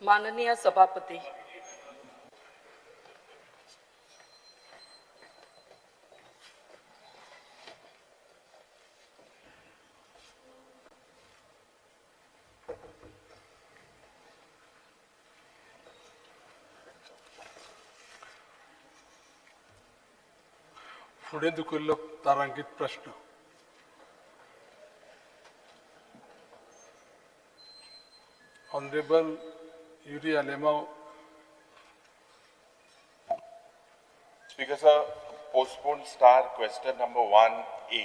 माननीय सभापती, फुडें दुखिल्लो तारांकीत प्रश्न. Honourable Yuri Alemao. Speaker sir, postpone star question number 1A.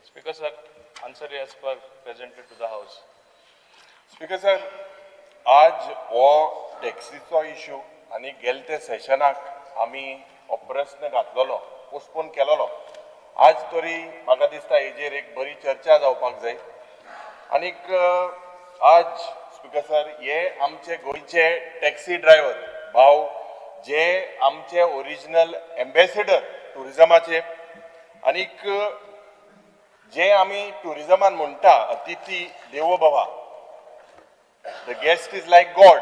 Speaker sir, answer as per presented to the house. Speaker sir, आज हो टॅक्सीचो issue आनी गेले ते सेशनाक आमी हो प्रस्न घातलेलो, पोस्टपोन केलेलो. आज तरी म्हाका दिसता हेजेर एक बरी चर्चा जावपाक जाय. आनीक आज स्पीकर सर, हे आमचे गोंयचे टॅक्सी ड्रायव्हर भाव जे आमचे ओरिजिनल एम्बेसिडर ट्युरिजमाचे, आनीक जे आमी ट्युरिजमान म्हणटा अतिथी देवो भवा, the guest is like God.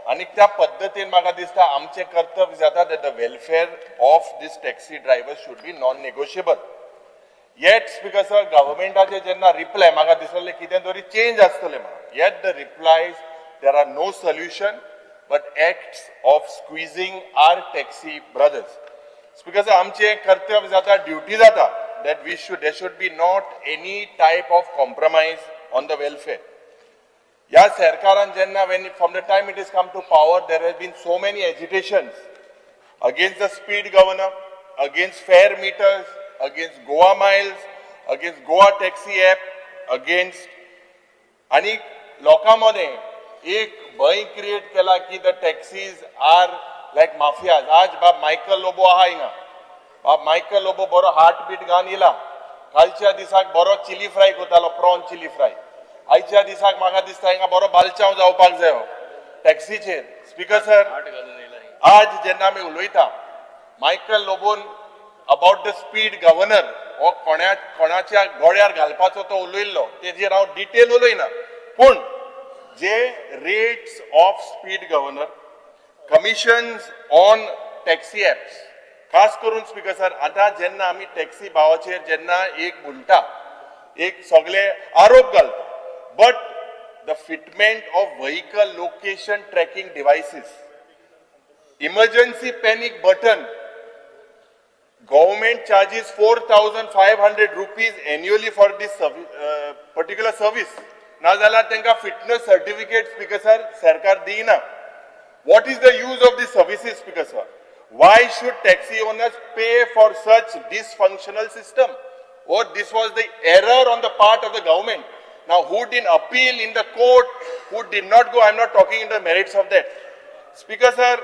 आनी त्या पद्दतीन म्हाका दिसता आमचें कर्तव्य जाता that the welfare of this taxi driver should be non negotiable. Yet speaker sir, गव्हर्मेंटाचे जेन्ना रिप्लाय म्हाका दिसलें कितें तरी चेंज आसतलें म्हणून, yet the replies there are no solution but acts of squeezing our taxi brothers. Speaker sir, आमचें कर्तव्य जाता, ड्युटी जाता that we should there should be not any type of compromise on the welfare. ह्या सरकारान जेन्ना when from the time it is come to power there has been so many agitations against the speed governor, against fare meters, against Goa Miles, against Goa taxi app, against आनी लोकां मदें एक भंय create केला की the taxis are like mafias. आज बाब Michael Lobo आहा हिंगा, बाब मायकल लोबो बरो हार्ट बीट घालून येयला. कालच्या दिसाक बरो चिली फ्राय करतालो, प्रॉन चिली फ्राय. आयच्या दिसाक म्हाका दिसता हिंगा बरो बालचाव जावपाक जायो टॅक्सीचेर. स्पीकर सर, आज जेन्ना आमी उलयता मायकल लोबोन अबाउट the speed governor हो कोणाच्या गोड्यार घालपाचो तो उलयल्लो, तेजेर हांव डिटेल उलयना. पूण जे rates of speed governor, commissions on taxi apps, खास करून स्पीकर सर, आतां जेन्ना आमी टॅक्सी भावाचेर जेन्ना एक म्हणटा, एक सगळे आरोप घालता, but the fitment of vehicle location tracking devices, emergency panic button, government charges 4,500 rupees annually for this particular service. ना जाल्यार तांकां फिटनस सर्टिफिकेट स्पीकर सर सरकार दिना. What is the use of this services speaker sir? Why should taxi owners pay for such dysfunctional system? Or this was the error on the part of the government. Now, who didn't appeal in the court, who did not go, I am not talking in the merits of that. Speaker sir,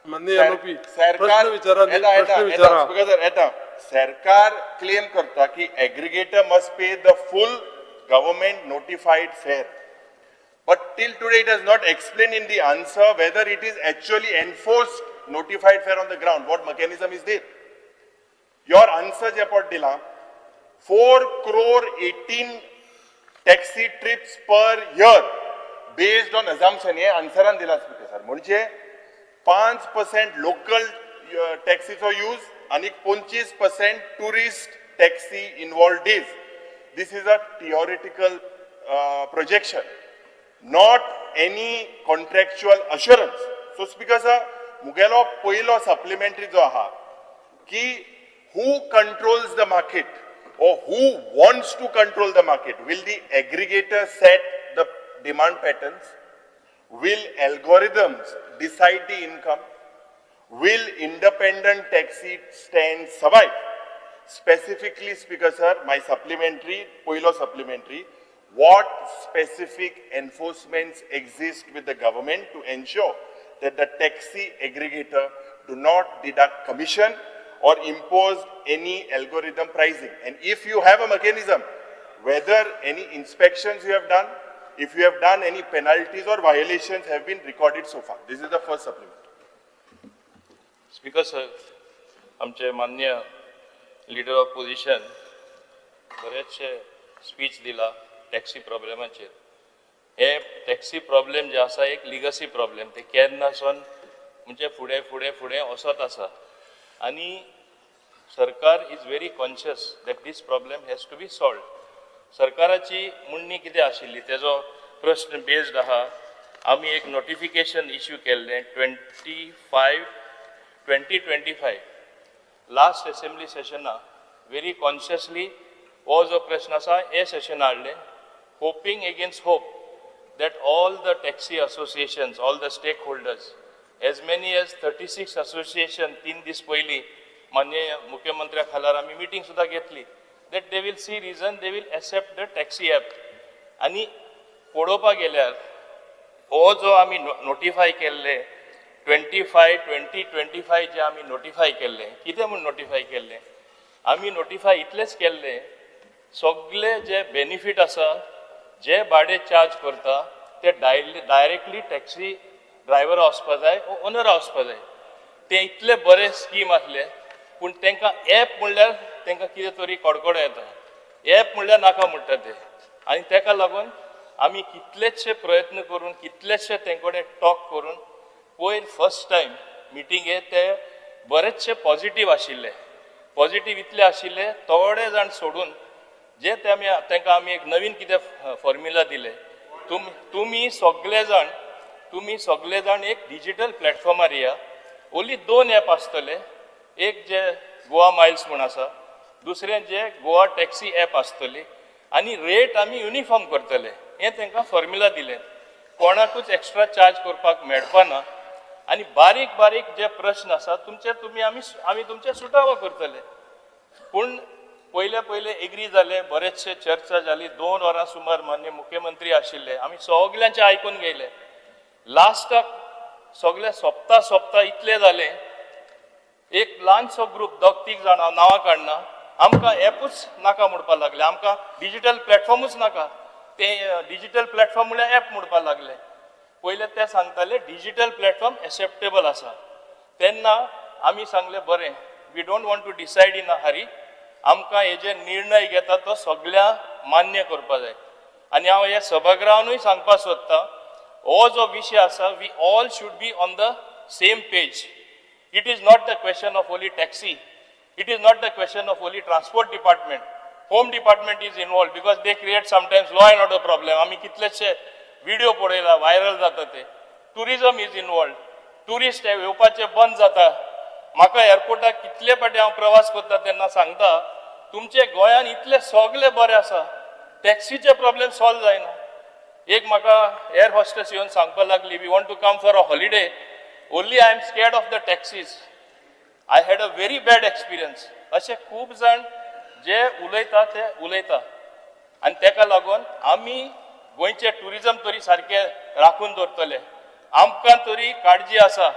सरकार speaker sir येता, सरकार claim करता की aggregator must pay the full government notified fare. But till today it has not explain in the answer whether it is actually enforced notified fare on the ground. What mechanism is there? Your answer जे पट दिला 4 crore 18 taxi trips per year based on assumption, हे आन्सरान दिला speaker sir. म्हणजे 5% local टॅक्सीचो use आनी 25% tourist taxi involve days. This is a theoretical projection, not any contractual assurance. So speaker sir, मुगेलो पयलो supplementary जो आहा की who controls the market or who wants to control the market? Will the aggregator set the demand patterns? Will algorithms decide the income? Will independent taxi stands survive? Specifically, Speaker sir, my supplementary, poilo supplementary, what specific enforcements exist with the government to ensure that the taxi aggregator do not deduct commission or impose any algorithm pricing? And if you have a mechanism, whether any inspections you have done, if you have done any penalties or violations have been recorded so far. This is the first supplement. Speaker sir, आमचे मान्य leader of position बरेचशे speech दिला. Taxi प्रॉब्लेमाचेर. हे taxi problem जे आसा एक legacy problem, ते केन्नासून म्हणजे फुडें फुडें फुडें वचत आसा आनी सरकार is very conscious that this problem has to be solved. सरकाराची म्हणणी कितें आशिल्ली तेजो प्रश्न बेज्ड आहा. आमी एक नोटिफिकेशन इश्यू केल्लें 25/2025 लास्ट असेंब्ली सेशना. व्हेरी कॉन्शियसली हो जो प्रश्न आसा हे सेशन हाडलें, hoping against hope that all the taxi associations, all the stakeholders, as many as 36 association, 3 दीस पयलीं माननीय मुख्यमंत्र्या खालार आमी मिटींग सुद्दां घेतली, that they will see reason, they will accept the taxi app. आनी पळोवपाक गेल्यार हो जो आमी नोटिफाय केल्ले 25/2025 जे आमी नोटिफाय केल्ले, कितें म्हूण नोटिफाय केल्ले? आमी नोटिफाय इतलेच केल्ले, सगळे जे बेनिफीट आसा, जे भाडे चार्ज करता ते डायरेक्टली टॅक्सी ड्रायव्हरा वचपा जाय, ओनरा वचपा जाय. ते इतले बरे स्कीम आसले, पूण तांकां एप म्हणल्यार तांकां कितें तरी कडकडो येता. एप म्हणल्यार नाका म्हणटा ते. आनी ताका लागून आमी कितलेशे प्रयत्न करून, कितलेशे तें कडेन टॉक करून, पयर फर्स्ट टायम मिटिंगे ते बरेचशे पॉझिटीव आशिल्ले. पॉझिटीव इतले आशिल्ले, थोडे जाण सोडून, जे ते आमी तांकां आमी एक नवीन कितें फॉर्म्युला दिले, तुमी सगळे जाण एक डिजिटल प्लॅटफॉर्मार या. ओन्ली दोन एप आसतले, एक जे गोवा मायल्स म्हूण आसा, दुसरें जे गोवा टॅक्सी एप आसतली आनी रेट आमी युनिफॉर्म करतले, हें तांकां फॉर्म्युला दिलें. कोणाकूच एक्स्ट्रा चार्ज करपाक मेळपाना आनी बारीक बारीक जे प्रश्न आसा तुमचे, तुमी आमी तुमचे सुटावो करतले. पूण पयले पयले एग्री जाले, बरेचशे चर्चा जाली. 2 वरां सुमार मान्य मुख्यमंत्री आशिल्ले, आमी सगल्यांचे आयकून घेयले. लास्टाक सगळे सोंपता सोंपता इतले जाले, एक ल्हानसो ग्रूप, दोग तीग जाणां, नांवां काडना, आमकां एपूच नाका म्हणपाक लागले, आमकां डिजिटल प्लॅटफॉर्मूच नाका. ते डिजिटल प्लॅटफॉर्म म्हणल्यार एप म्हणपाक लागले. पयले ते सांगताले डिजिटल प्लॅटफॉर्म एक्सेप्टेबल आसा. तेन्ना आमी सांगलें, बरें, we don't want to decide in a hurry. आमकां हेजे निर्णय घेता तो सगळ्या मान्य करपा जाय. आनी हांव ह्या सभागृहानूय सांगपाक सोदतां, हो जो विशय आसा, we all should be on the same page. It is not the question of only taxi. It is not the question of only transport department. Home department is involved because they create sometimes law and order problem. आमी कितलेशे video पळयला, viral जाता ते. Tourism is involved. Tourist येवपाचे बंद जाता. म्हाका एअरपोर्टाक कितले फाटी हांव प्रवास करता तेन्ना सांगता, तुमचे गोंयान इतले सगळे बरे आसा, टॅक्सीचे प्रॉब्लेम सॉल्व जायना. एक म्हाका एअर हॉस्टेस येवन सांगपाक लागली, "We want to come for a holiday, only I am scared of the taxis. I had a very bad experience." अशे खूब जाण जे उलयता ते उलयता आनी तेका लागून आमी गोंयचें ट्युरिजम तरी सारकें राखून दवरतले. आमकां तरी काळजी आसा.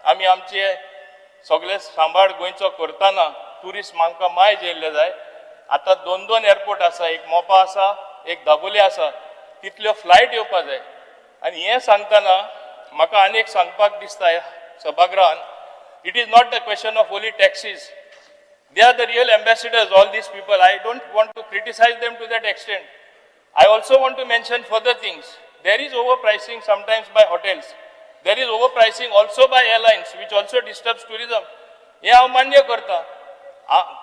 आमी आमचे सगळे सांबाळ गोंयचो करतना ट्युरिस्ट आमकां मायज येयल्ले जाय. आतां दोन दोन एअरपोर्ट आसा, एक मोपा आसा, एक दाबोली आसा, तितल्यो फ्लायट येवपा जाय. आनी हें सांगतना म्हाका आनी एक सांगपाक दिसता ह्या सभागृहान, it is not the question of only taxis. They are the real ambassadors, all these people. I don't want to criticize them to that extent. I also want to mention further things. There is overpricing sometimes by hotels. There is overpricing also by airlines, which also disturbs tourism. हें हांव मान्य करता.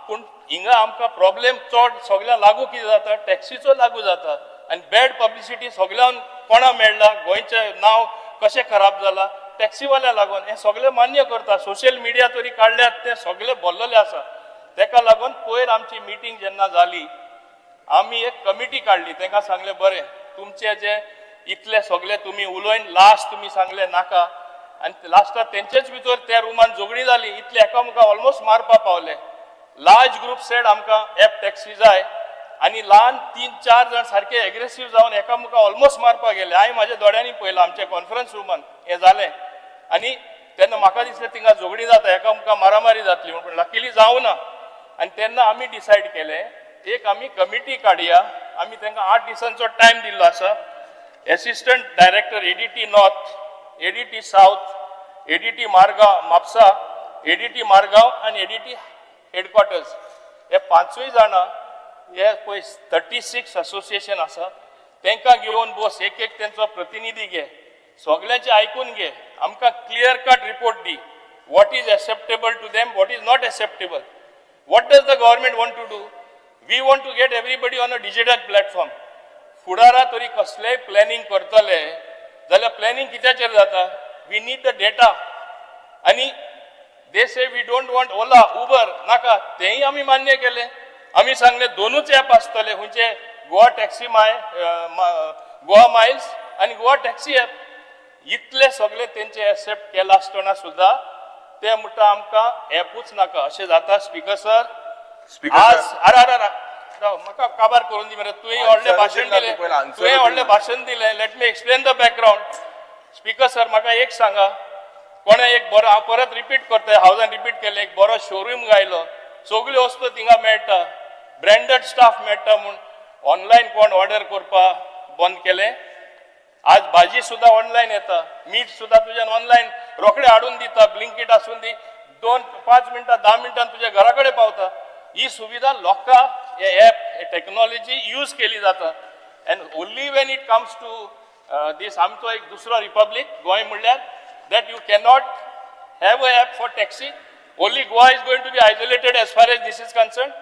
पूण हिंगा आमकां problem चड सगळ्यांक लागू कितें जाता? टॅक्सीचो लागू जाता. आनी बॅड पब्लिसिटी सगळ्यांक कोणा मेळ्ळा? गोंयचें नांव कशें खराब जाला टॅक्सीवाल्या लागून, हें सगळें मान्य करता. सोशल मिडिया तरी काडल्यात, ते सगळे भरलेले आसा. तेका लागून पयर आमची मिटींग जेन्ना जाली, आमी एक कमिटी काडली. तांकां सांगलें, बरें, तुमचे जे इतले सगळे तुमी उलोवन लास्ट तुमी सांगले नाका. आनी लास्टाक तेंचेच भितर त्या रुमान झगडी जाली, इतले एकामेका ऑलमोस्ट मारपा पावले. लार्ज ग्रुप सेड आमकां एप टॅक्सी जाय आनी ल्हान तीन चार जाण सारके एग्रेसीव जावन एकामेका ऑलमोस्ट मारपाक गेले. हांवें म्हाज्या दोळ्यांनी पळयलां, आमच्या कॉन्फरन्स रुमान हें जालें. आनी तेन्ना म्हाका दिसलें थिंगा झगडी जाता, एकामेका मारामारी जातली म्हूण, पूण लकीली जावं ना. आनी तेन्ना आमी डिसायड केलें, एक आमी कमिटी काडया. आमी तांकां 8 दिसांचो टायम दिल्लो आसा. Assistant Director ADT North, ADT South, ADT Margao Mapusa, ADT Margao आनी एडीटी हेडक्वॉर्टर्स, हे पांचूय जाणां, हे पळय 36 असोसिएशन आसा. तांकां घेवन बस, एक एक तेंचो प्रतिनिधी घे, सगल्यांचे आयकून घे, आमकां clear cut report the, what is acceptable to them, what is not acceptable. What does the government want to do? We want to get everybody on a digital platform. फुडारा तरी कसलेय प्लॅनिंग करतले जाल्यार प्लॅनिंग कित्याचेर जाता? We need the data. आनी they say we don't want Ola, Uber नाका. तेंय आमी मान्य केलें. आमी सांगलें, दोनूच ऍप आसतले. खंयचे? गोवा टॅक्सी माय गोवा मायल्स आनी गोवा टॅक्सी ऍप. इतले सगळे तेंचे एक्सेप्ट केला आसतना सुद्दां ते म्हणटा आमकां ऍपूच नाका. अशें जाता, स्पीकर सर? स्पीकर आज सर, अरे अरे अरे, राव, म्हाका काबार करून दी मरे. तुवें व्हडलें Answer भाशण दिना दिलें. तूं पयलें, answer तुवें व्हडलें दिना. भाशण दिलें. Let me explain the background. Speaker sir, म्हाका एक सांगा, कोणें एक बरो, हांव परत रिपीट करता, हावजान रिपीट केलें, एक बरो शोरूम घायलो, सगल्यो वस्तू थिंगा मेळटा, ब्रँडेड स्टाफ मेळटा म्हूण ऑनलायन कोण ऑर्डर करपा बंद केलें? आज भाजी सुद्दां ऑनलायन येता, मीठ सुद्दां तुज्यान ऑनलायन रोखडें हाडून दिता. ब्लिंकीट आसून दी, 2 5 मिनटां, 10 मिनटां तुज्या घरा कडेन पावता. ही सुविधा लोकांक हे ऍप, हे टॅक्नॉलॉजी यूज केली जाता. And only when it comes to this, आमचो एक दुसरो रिपब्लीक गोंय म्हणल्यार, that you cannot have a app for taxi. Only Goa is going to be isolated as far as this is concern.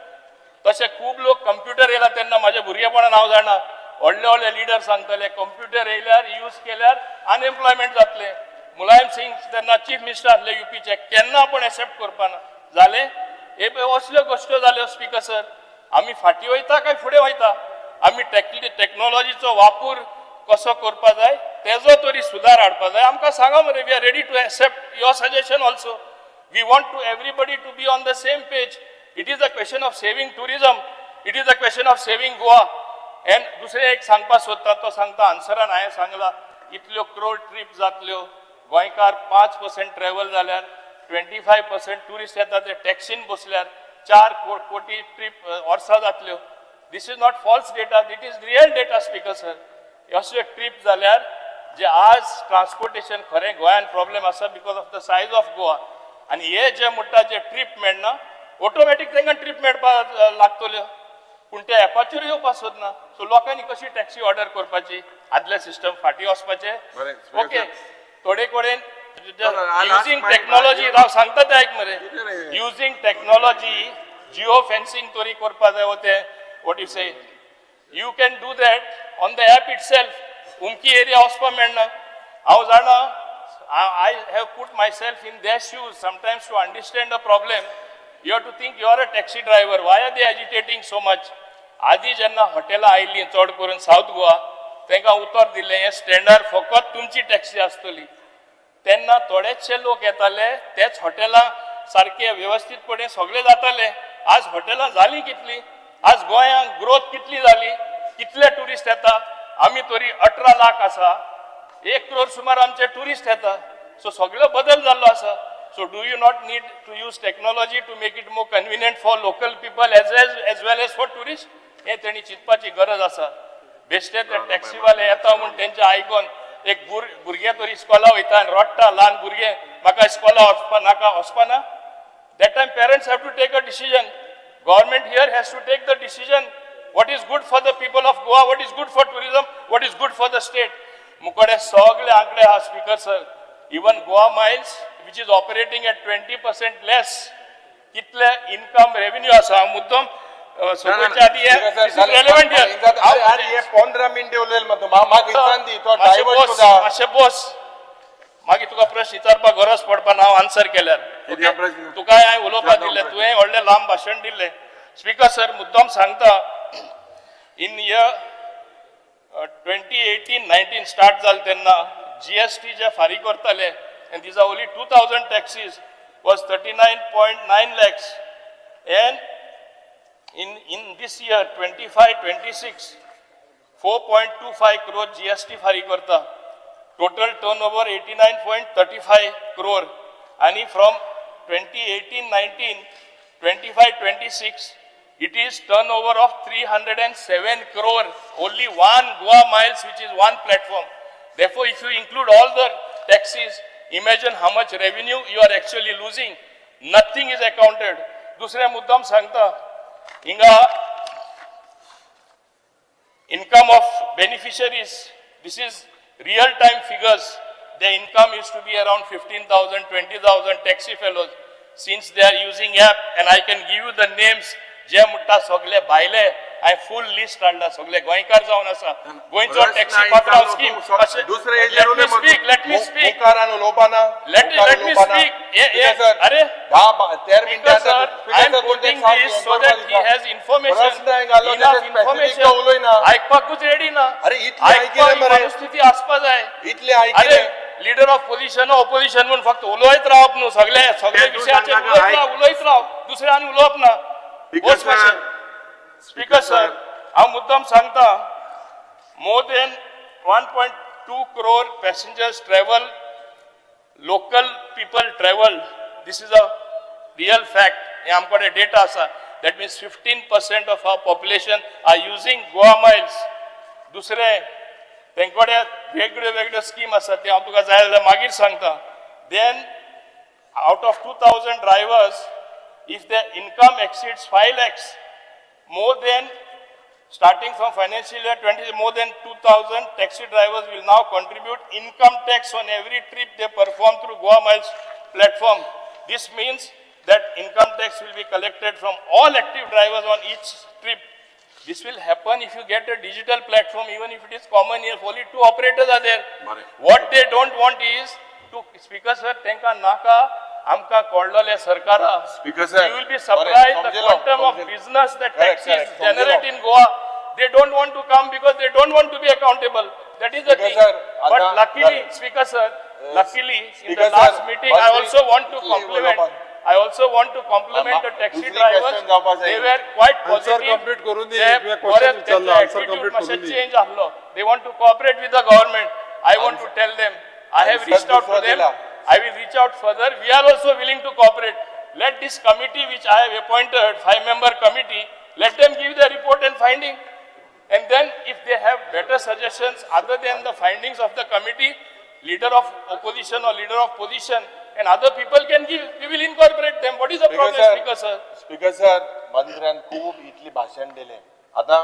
तशे खूब लोक computer येयला तेन्ना, म्हाज्या भुरगेपणान हांव जाणा, व्हडले व्हडले लिडर सांगताले, कंप्युटर येयल्यार, यूज केल्यार अनएम्प्लॉयमेंट जातलें. मुलायम सिंग तेन्ना चीफ मिनिस्टर आसले युपीचे. केन्ना आपूण एक्सेप्ट करपाना जालें. हे पळय, असल्यो गोश्ट्यो जाल्यो. स्पीकर सर, आमी फाटीं वयता काय फुडें वयता? आमी टॅक्नॉलॉजीचो वापर कसो करपा जाय, तेजो तरी सुदार हाडपा जाय. आमकां सांगा मरे, we are ready to accept your suggestion also. We want to everybody to be on the same page. It is a question of saving tourism. It is a question of saving Goa. And दुसरें एक सांगपाक सोदता, तो सांगता आन्सरान हांवें सांगला, इतल्यो क्रोड trip जातल्यो. गोंयकार 5% ट्रॅवल जाल्यार 25% ट्युरिस्ट येता. ते टॅक्सीन बसल्यार 4 कोटी ट्रीप वर्सा जातल्यो. This is not false data, it is real data, Speaker sir. असल्यो ट्रीप जाल्यार जे आज ट्रान्सपोर्टेशन खरें गोंयान प्रॉब्लेम आसा because of the size of Goa. आनी हे जे म्हणटा, जे ट्रीप मेळना, ऑटोमॅटीक तांकां ट्रीप मेळपाक लागतल्यो, पूण त्या एपाचेर येवपाक सोदना. सो लोकांनी कशी टॅक्सी ऑर्डर करपाची? आदले सिस्टम फाटीं वचपाचें. बरें, speaker okay sir. थोडे कडेन No, no, I'll ask using my- technology, राव, सांगता ते आयक मरे. कितें रे? युजींग टॅक्नॉलॉजी, जिओ फेन्सिंग तरी करपा जाय. ते what you say, you can do that on the app itself. उमकी एरिया वचपा मेळना. हांव जाणा, I have put myself in their shoes sometimes to understand a problem. You have to think you are a taxi driver. Why are they agitating so much? आदी जेन्ना हॉटेलां आयलीं, चड करून सावथ गोवा, तांकां उतर दिलें, हें स्टँडार फकत तुमची टॅक्सी आसतली. तेन्ना थोडेचशे लोक येताले, तेच हॉटेलां सारके वेवस्थीतपणे सगळे जाताले. आज हॉटेलां जालीं कितली? आज गोंयांत ग्रोथ कितली जाली? कितले ट्युरिस्ट येता? आमी तरी 18 लाख आसा, 1 क्रोर सुमार आमचे ट्युरिस्ट येता. सो सगळो बदल जाल्लो आसा. So do you not need to use technology to make it more convenient for local people as well as for tourist? हें तेणी चिंतपाची गरज आसा. बेश्टे ते टॅक्सीवाले येता म्हूण तेंचे आयकोन एक भुरगें तरी इस्कॉला वयता आनी रडटा ल्हान भुरगें, म्हाका इस्कॉला वचपा नाका. वचपा ना. That time parents have to take a decision. Government here has to take the decision what is good for the people of Goa, what is good for tourism, what is good for the state. मुकोडे सगळे आंकडे आहा, Speaker sir. Even Goa Miles, which is operating at 20% less, कितले income revenue आसा. हांव मुद्दम सोपोवच्या आदी relevant. अरे अरे, हे 15 मिनटे उलयल मग तूं. म्हाका विचार दी तो डायवर्ट कोता. मातशें बोस, मागीर तुका प्रश्न विचारपाक गरज पडपा ना हांव आन्सर केल्यार. कितें प्रश्न? तुका हांवें उलोवपाक विचार दिलें. प्रश्न. तुवें व्हडलें लांब भाशण दिलें. स्पीकर सर, मुद्दम सांगता, in year 2018-19 start जालें तेन्ना जीएसटी जे फारीक करताले, and these are only 2,000 taxis, was 39.9 lakhs, and in this year 25-26, 4.25 crore GST फारीक करता. Total turnover 89.35 crore. आणि from 2018-19, 25-26, it is turnover of 307 crore. Only one Goa Miles, which is one platform. Therefore, if you include all the taxis, imagine how much revenue you are actually losing. Nothing is accounted. दुसरे मुद्दाम सांगता, हिंगा income of beneficiaries, this is real time figures, the income used to be around 15,000, 20,000 taxi fellows. Since they are using app, and I can give you the names, जे म्हणटा सगले भायले, हांवें फूल list हाडला, सगले गोंयकार जावन आसा, गोंयचो टॅक्सी पात्रांव स्कीम. दुसरे हेजेर उलय. Speak, let me speak. मुखारान उलोवपा ना. Let me speak. अरे 10-13 मिनटां. Sir, I am quoting this so that he has information. प्रश्न हांवें घालो, Enough तेजेर specific information. तो उलयना. आयकपाकूच रेडी ना. अरे, इतलें आयकिलें आयकपाक मरे. परिस्थिती आसपा जाय. इतलें अरे, आयकिलें. लिडर ऑफ पोझिशन ऑपोजिशन म्हणून फक्त उलयत रावप न्हू, सगळे सगळे ते तूं विशयाचेर सांगनाका, उलयत आयक. राव, उलयत राव, दुसरे आनी उलोवप ना. Speaker sir. Speaker sir, हांव मुद्दम सांगता, more than 1.2 crore passengers travel, local people travel. This is a real fact. हे आमकडे डेटा आसा. That means 15% of our population are using Goa Miles. दुसरें, तेंकडे वेगळ्यो वेगळ्यो स्कीम आसा, ते हांव तुका जाय जाल्यार मागीर सांगता. Then out of 2,000 drivers, if their income exceeds 5 lakhs, more than, starting from financial year 20, more than 2,000 taxi drivers will now contribute income tax on every trip they perform through Goa Miles platform. This means that income tax will be collected from all active drivers on each trip. This will happen if you get a digital platform, even if it is common here, only two operators are there. बरें. What they don't want is to, Speaker sir, तेंका नाका आमकां कळलोलें सरकारा. Speaker sir, You will be बरें, surprised the समजलो, quantum of समजलो. Business that Correct, taxis correct, generate समजलो. In Goa. They don't want to come because they don't want to be accountable. That is the Speaker thing. sir, But आता- luckily, Speaker sir, luckily, in Speaker the last sir, meeting, I मंत्री- also want to इतली compliment, उलोवपाक. I also want to compliment the taxi दुसरी drivers. question जावपा जाय. They were quite Answer positive. complete करून दी. They तुवें question बरें विचारला, तेंचो answer attitude complete मातशें करून दी. change आहलो. They want to cooperate with the government. I want to tell them, I have Answer reached out to दुसरो them. दिला. I will reach out further. We are also willing to cooperate. Let this committee which I have appointed, five-member committee, let them give their report and finding. And then if they have better suggestions other than the findings of the committee, leader of opposition or leader of position and other people can give, we will incorporate them. What is the Speaker problem, sir. Speaker sir? Speaker sir, मंत्र्यान खूब इतली भाशण दिलें. आतां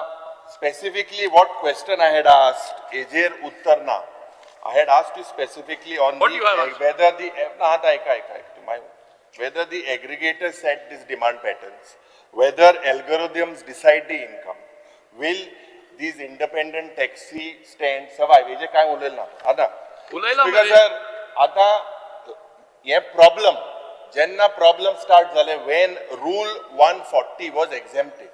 specifically what question I had asked हेजेर उत्तर ना. I had asked you specifically on What you have asked? Whether the, ना, आतां आयका आयका, whether the aggregator set this demand patterns, whether algorithms decide the income, will these independent taxi stand survive, हेजेर कांय उलयलें ना आतां. उलयलां स्पीकर मरे. Sir, आतां हे प्रॉब्लम जेन्ना प्रॉब्लम स्टार्ट जाले, when rule 140 was exempted,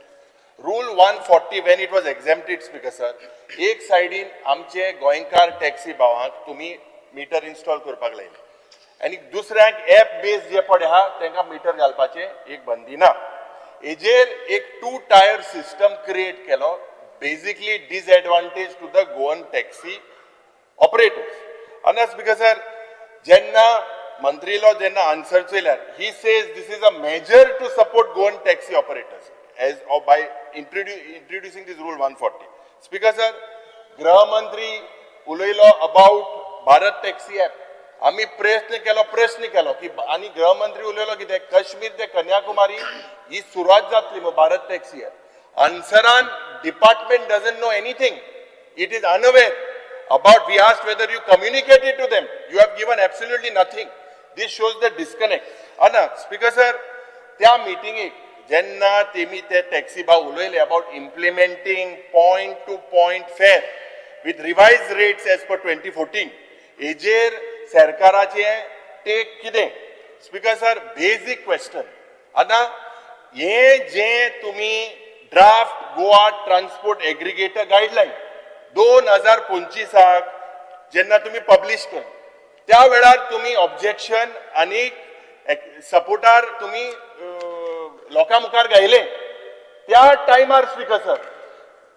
rule 140 when it was exempted, Speaker sir, एक सायडीन आमचे गोंयकार टॅक्सी भावांक तुमी मिटर इन्स्टॉल करपाक लायले आनी दुसऱ्यांक एप बेज जे पळय आहा तांकां मिटर घालपाचें एक बंदी ना. हेजेर एक टू टायर सिस्टम क्रिएट केलो, basically disadvantage to the Goan taxi operators. आनी स्पीकर सर, जेन्ना मंत्रीलो जेन्ना answer चोयल्यार, he says this is a measure to support Goan taxi operators as by introducing this rule 140. Speaker sir, गृहमंत्री उलयलो about Bharat taxi app. आमी प्रश्न केलो की आनी गृहमंत्री उलयलो कितें, काश्मीर ते कन्याकुमारी ही सुरवात जातली मग भारत टॅक्सी ऍप. आन्सरान department doesn't know anything, it is unaware about. We asked whether you communicated to them. You have given absolutely nothing. This shows the disconnect. Ana Speaker sir, त्या मिटिंगेक जेन्ना तेमी ते टॅक्सी भाव उलयले about implementing point to point fare with revised rates as per 2014, हेजेर सरकाराचे take कितें? Speaker sir, basic question. आतां हे जे तुमी draft Goa transport aggregator guideline 2025 त जेन्ना तुमी पब्लिश केलें, त्या वेळार तुमी ऑब्जेक्शन आनी सपोर्टार तुमी लोकां मुखार घायले. त्या टायमार, Speaker sir,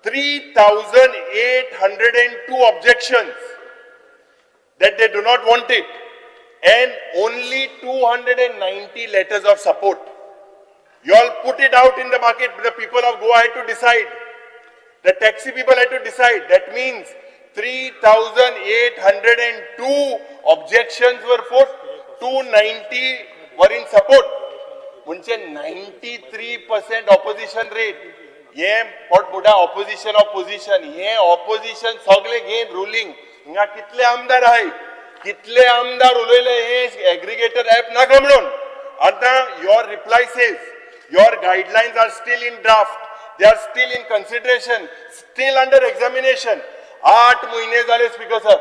3802 objections that they do not want it and only 290 letters of support. You all put it out in the market, the people of Goa had to decide. The taxi people had to decide. That means 3,802 objections were put, 290 were in support. म्हणजे 93% opposition rate. हे पोटबुडा opposition opposition हे opposition सगळे घेन ruling. हिंगा कितले आमदार आहाय, कितले आमदार उलयले हे एग्रीगेटर ऍप नाका म्हणून. आतां your reply says your guidelines are still in draft, they are still in consideration, still under examination. 8 म्हयने जाले स्पीकर सर.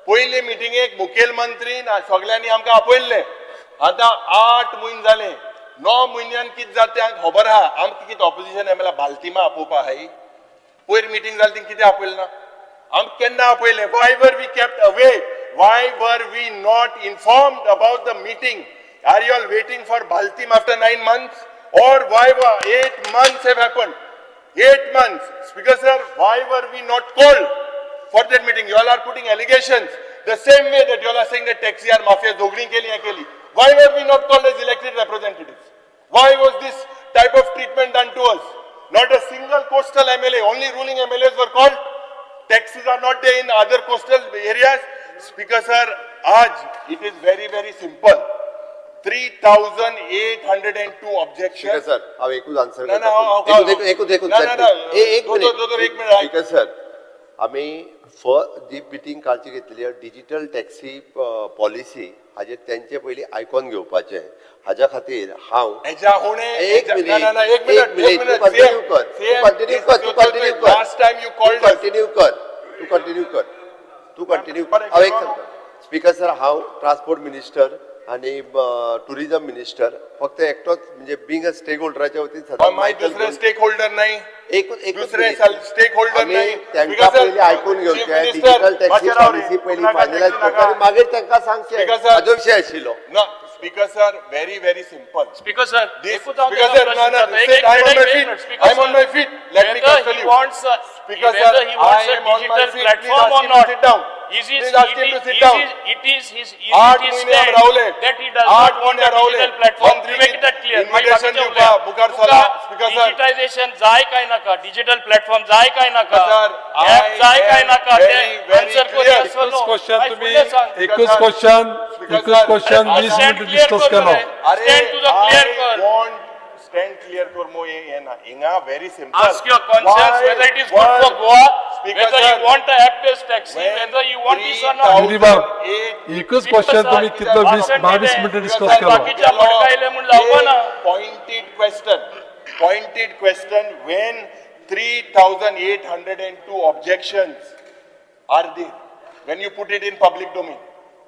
पयली मिटिंगेक मुखेलमंत्री सगळ्यांनी आमकां आपयल्ले. आतां 8 म्हयने जाले. 9 म्हयन्यान कितें जाता तें आमकां खबर आहा. आमकां कितें ऑपोजिशन एमएलए बालतिमा आपोवपा आहाय? पयर मिटींग जाली, तिंगा कितें आपयलें ना आमकां? केन्ना आपयलें? Why were we kept away? Why were we not informed about the meeting? Are you all waiting for Baltim after 9 months or why? 8 months have happened. 8 months. Speaker sir, why were we not called for that meeting? You all are putting allegations. The same way that you all are saying that taxi are mafia, झगडीं केली, हें केली. Why were we not called as elected representatives? Why was this type of treatment done to us? Not a single coastal MLA, only ruling MLAs were called. Taxis are not there in other coastal areas. Speaker sir, आज it is very, very simple. 3,802 objections. Speaker sir, हांव एकूच answer. ना, ना, हांव- एकूच एकूच. ना, ना, ना. एक दोतोर, एक मिनिट. मिनिट. स्पीकर सर, आमी जी मिटींग कालची घेतलेली डिजिटल टॅक्सी पॉलिसी, हाजेर तेंचे पयलीं आयकोन घेवपाचें. हाज्या खातीर हांव हेच्या हुणे एक मिनिट. ना, ना, ना, एक मिनिट. एक मिनिट. तू कंटिन्यू कर, तू कंटिन्यू कर, तू कंटिन्यू कर. Last time you called. Continue कर, तू कंटिन्यू कर, तू कंटिन्यू. हांव एक सांगता स्पीकर सर, हांव ट्रान्सपोर्ट मिनिस्टर आनी टुरिझम मिनिस्टर फक्त एकटोच, म्हणजे बिंग अ स्टेक होल्डराच्या वतीन सदांच मागीर दुसरे स्टेक होल्डर नाही? एक एक. दुसरे स्टेक होल्डर नाही? तांकां पयलीं आयकून घेवचें. डिजिटल टॅक्सी पॉलिसी पयलीं फायनलायज करता आनी मागीर तांकां सांगचें. हाजो विशय आशिल्लो. ना speaker sir, very, very simple. Speaker sir, This, Speaker sir, no, no, sit, I'm on my feet. I'm on my feet. Let me whether tell he you. wants a, Speaker whether sir, he wants I a am on my digital feet. Please platform ask or him to not. sit down. Is his, Please ask it him to is, sit is down. his, it is his, is आठ it his महिने stand रावले. That he does आठ not want महिने a रावले. Digital platform. मंत्री You make that clear. Invitation दिवपा मुखार सरा. Speaker sir. Digitisation जाय काय नाका, डिजिटल प्लॅटफॉर्म जाय काय नाका, Sir, app I जाय काय am नाका, very, ते very answer clear. कर. एकूच क्वेश्चन तुम्ही, सांग. एकूच क्वेश्चन, Speaker एकूच sir, question 20 stand minute clear discuss कर केलो. रे. स्टँड तुजो क्लियर कर. वॉन्ट स्टँड क्लियर कर मो हे ना हिंगा very simple. Ask your conscience whether it is good for Goa, Speaker whether sir, you want a app-based taxi, whether you want this or not. Yuri बाब, एकूच क्वेश्चन तुम्ही कितलो 20 22 मिनटां डिस्कस केलो. बाकीच्या भडकायले म्हूण जावपा ना. Pointed question, pointed question. When 3,802 objections are there, when you put it in public domain,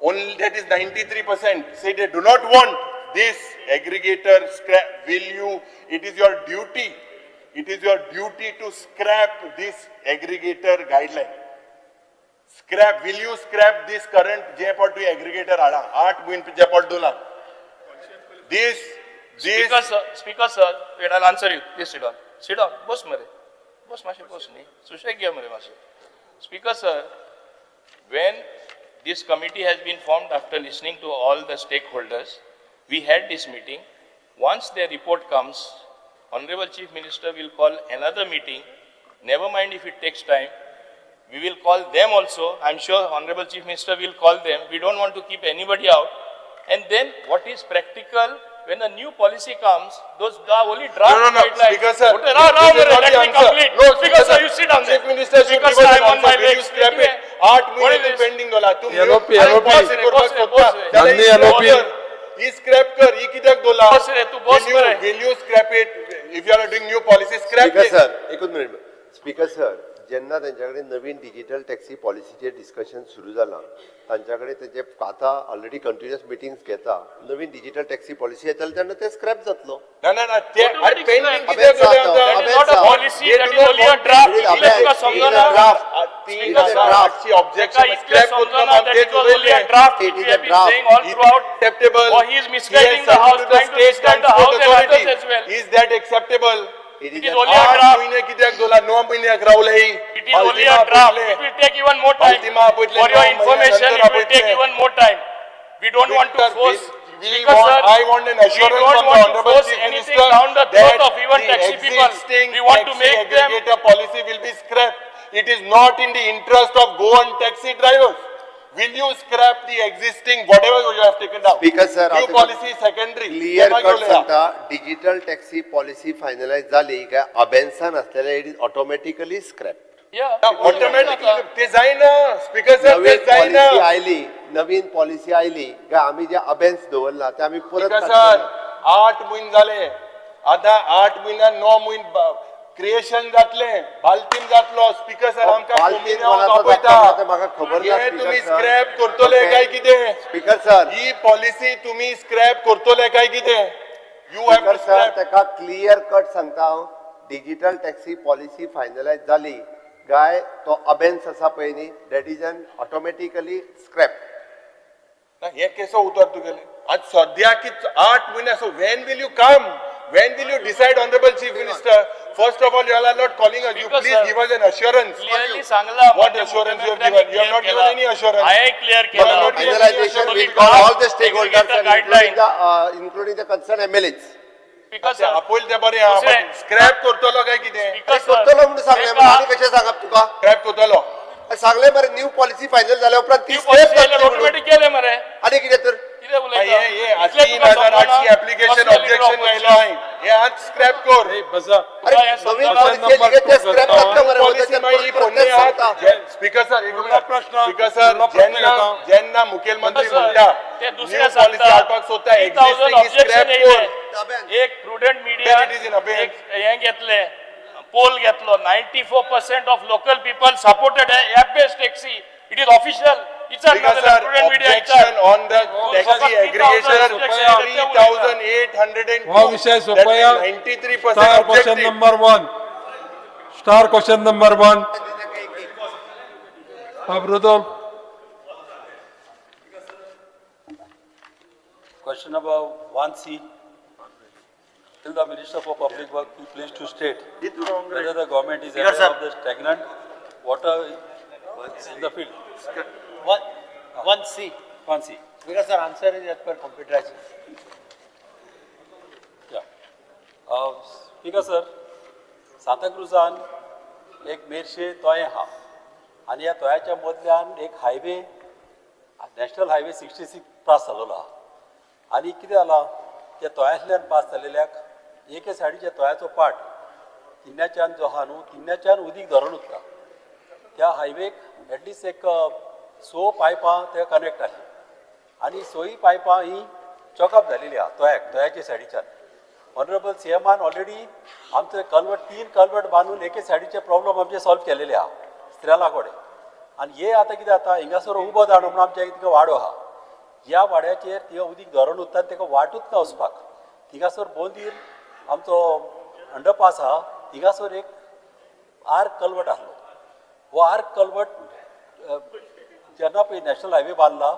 only that is 93% say they do not want this aggregator scrap. Will you, it is your duty, it is your duty to scrap this aggregator guideline. Scrap, will you scrap this current जे पाट तूं aggregator हाडा 8 म्हयने जे पाट दोला this this Speaker sir, Speaker sir, wait, I'll answer you. Please sit down. Sit down. बस मरे. बस मातशें बस न्ही. सुशेग घे मरे मातशें. Speaker sir, when this committee has been formed after listening to all the stakeholders, we had this meeting. Once their report comes, Honorable Chief Minister will call another meeting. Never mind if it takes time. We will call them also. I'm sure Honorable Chief Minister will call them. We don't want to keep anybody out. And then what is practical, when a new policy comes, those are only draft No, no, no, guidelines. Speaker sir, Okay, Rao, Rao, this is not let the me answer. complete. No, Speaker sir, you sit down there. Chief Minister should Speaker give sir, us I'm an on my answer. Will you legs. scrap it? आठ What महिने is तूं this? Pending दोला. तूं LOP, अरे LOP. बस रे, बस रे, बस रे. Nandi LOP. ही scrap कर, ही कित्याक दोला? बस रे, तूं बस मरे. Will you scrap it? If you are doing new policy, scrap speaker it. Sir, एकूच मिनिट. स्पीकर सर, जेन्ना तेंच्या कडेन नवीन डिजिटल टॅक्सी पॉलिसीचेर डिस्कशन सुरू जालां तांच्या कडेन, तेंचे आतां ऑलरेडी कंटिन्युअस मिटिंग्स घेता. नवीन डिजिटल टॅक्सी पॉलिसी येतली तेन्ना ते स्क्रॅप जातलो. ना, ना, ना, ते अरे Automatic pending scrap. कित्याक दोला अबे, आतां? That is not a policy, They that do is not only a want draft. it. इतलें तुका समजना? Draft. तीन It is a draft. हजार ऑब्जेक्शन ताका इतलें स्क्रॅप समजना करता. that it was only a draft It which is we a have been draft. saying all throughout. Acceptable. Or he is misguiding the house, trying to misguide the house and others as well. Is that acceptable? It It is is only a आठ draft. महिने कित्याक दोला? 9 म्हयन्याक रावले. It is only a draft. It will take even more time. Baltima आपयतले, For your 9 information, महिन्या it will नंतर take आपयतले. Even more time. We don't want to Victor, force. we Speaker want, sir, I want an we assurance don't from the want to Honorable force Chief anything Minister down the throat that of even the taxi people. Existing We want to taxi make them aggregator policy will be scrapped. It is not in the interest of Goan taxi drivers. Will you scrap the existing whatever you have taken down? Speaker sir, new हांव policy secondary. Clear cut सांगता, digital taxi policy finalise जाली काय अबेन्सान आसलेले it is automatically scrap. Automatically ते जायना speaker sir, ते नवीन जायना. पॉलिसी आयली, नवीन पॉलिसी आयली काय आमी जे अबेन्स दवरला ते आमी परत स्पीकर काडटले. सर, 8 म्हयने जाले आतां, 8 म्हयन्यान 9 म्हयने क्रिएशन जातले, बालतीम जातलो. स्पीकर सर, आमकां बालतीम कोमिन्यांव कोणाचो आपयता. जाता ते म्हाका खबर ना, हे स्पीकर तुमी सर. स्क्रॅप करतले Okay. काय कितें? स्पीकर सर, ही पॉलिसी तुम्ही स्क्रॅप करतले काय कितें? You have speaker to sir, scrap. ताका क्लियर कट सांगता हांव, डिजिटल टॅक्सी पॉलिसी फायनलायज जाली काय तो अबेन्स आसा पळय न्ही, that is an automatically scrap. हे केसो उतर तुगेले आज सद्या की 8 म्हयने. So when will you come, when will you decide, honourable chief minister? First of all, you are not calling us. You Speaker please sir, give us an assurance. Clearly सांगला. What assurance you have given? You have not given any assurance. हांवें clear You have केला. not given any Finalization assurance. will call all the stakeholders and including guideline. The including the concerned MLAs. Speaker sir, आपयल ते बरें आहा, दुसरें- scrap करतलो काय कितें? Speaker sir, करतलो म्हणून सांगलें, एका- आनी कशें सांगप तुका? स्क्रॅप करतलो. सांगलें मरे, न्यू पॉलिसी फायनल जाल्या उपरांत ती ती स्क्रॅप पॉलिसी जातली म्हणून. ऑटोमॅटिक केले मरे. आनी कितें तर? कितें उलयता? हे हे इतलें तुका 3800 समजना? एप्लिकेशन कसले ऑब्जेक्शन leader आयलो हांवें, हे आज स्क्रॅप कर. बसा. अरे तुका हें नवीन समजना? पॉलिसी आयली काय ते स्क्रॅप जातले मरे, पॉलिसी मागीर परत पोन्ने तेच सांगता. स्पीकर सर, एक फुडला प्रश्न, स्पीकर सर, फुडला प्रश्न जेन्ना घेता. जेन्ना मुखेलमंत्री सर, म्हणटा ते दुसऱ्या न्यू पॉलिसी सांगता, हाडपाक सोदता, 3000 एक्झिस्टिंग objection scrap येयले. कर. एक prudent media Then it is in abeyance. एक हें घेतलें, पोल घेतलो, 94% of local people supported app based taxi. It is official. Speaker sir, prudent media. Objection on the taxi 3,000 aggregation objection. 3802. हो विषय सोपया. 93% Star question objective. Number 1, star question number 1. Rudolf. Question number 1C. Will the Minister for Public Work be pleased to state whether the government is aware of the stagnant water in the field? 1C. 1C. Because our answer is as per computerized. Yeah. Speaker sir, सांताक्रुजान एक मेरशे तोयें आहा आनी ह्या तोयाच्या मदल्यान एक highway, national highway 66 pass जाल्लो आहा. आनी कितें जालां, त्या तोयांतल्यान पास जाल्लेल्याक एके सायडीच्या तोयाचो पार्ट तिन्याच्यान जो आहा न्हू, तिन्याच्यान उदीक धरून उरता. त्या हायवेक एटलिस्ट एक 6 पायपां ते कनेक्ट आसली आनी 6 पायपां ही चॉकअप जालेली आहा तोयाक, तोयाच्या सायडीच्यान. ऑनरेबल सी एमान ऑलरेडी आमचे कल्वर्ट, 3 कल्वर्ट बांदून एके सायडीचे प्रॉब्लम आमचे सॉल्व केलेले आहा स्त्रेला कडेन. आनी हे आतां कितें जाता, हिंगासर उबो जाण म्हणून आमच्या तिका वाडो आहा, ह्या वाड्याचेर तिका उदीक धरून उरता आनी ताका वाटूच ना वचपाक. थिंगासर बोंदीर आमचो अंडरपास आहा, थिंगासर एक आर्क कल्वर्ट आसलो. हो आर्क कल्वर्ट जेन्ना पळय नॅशनल हायवे बांदला,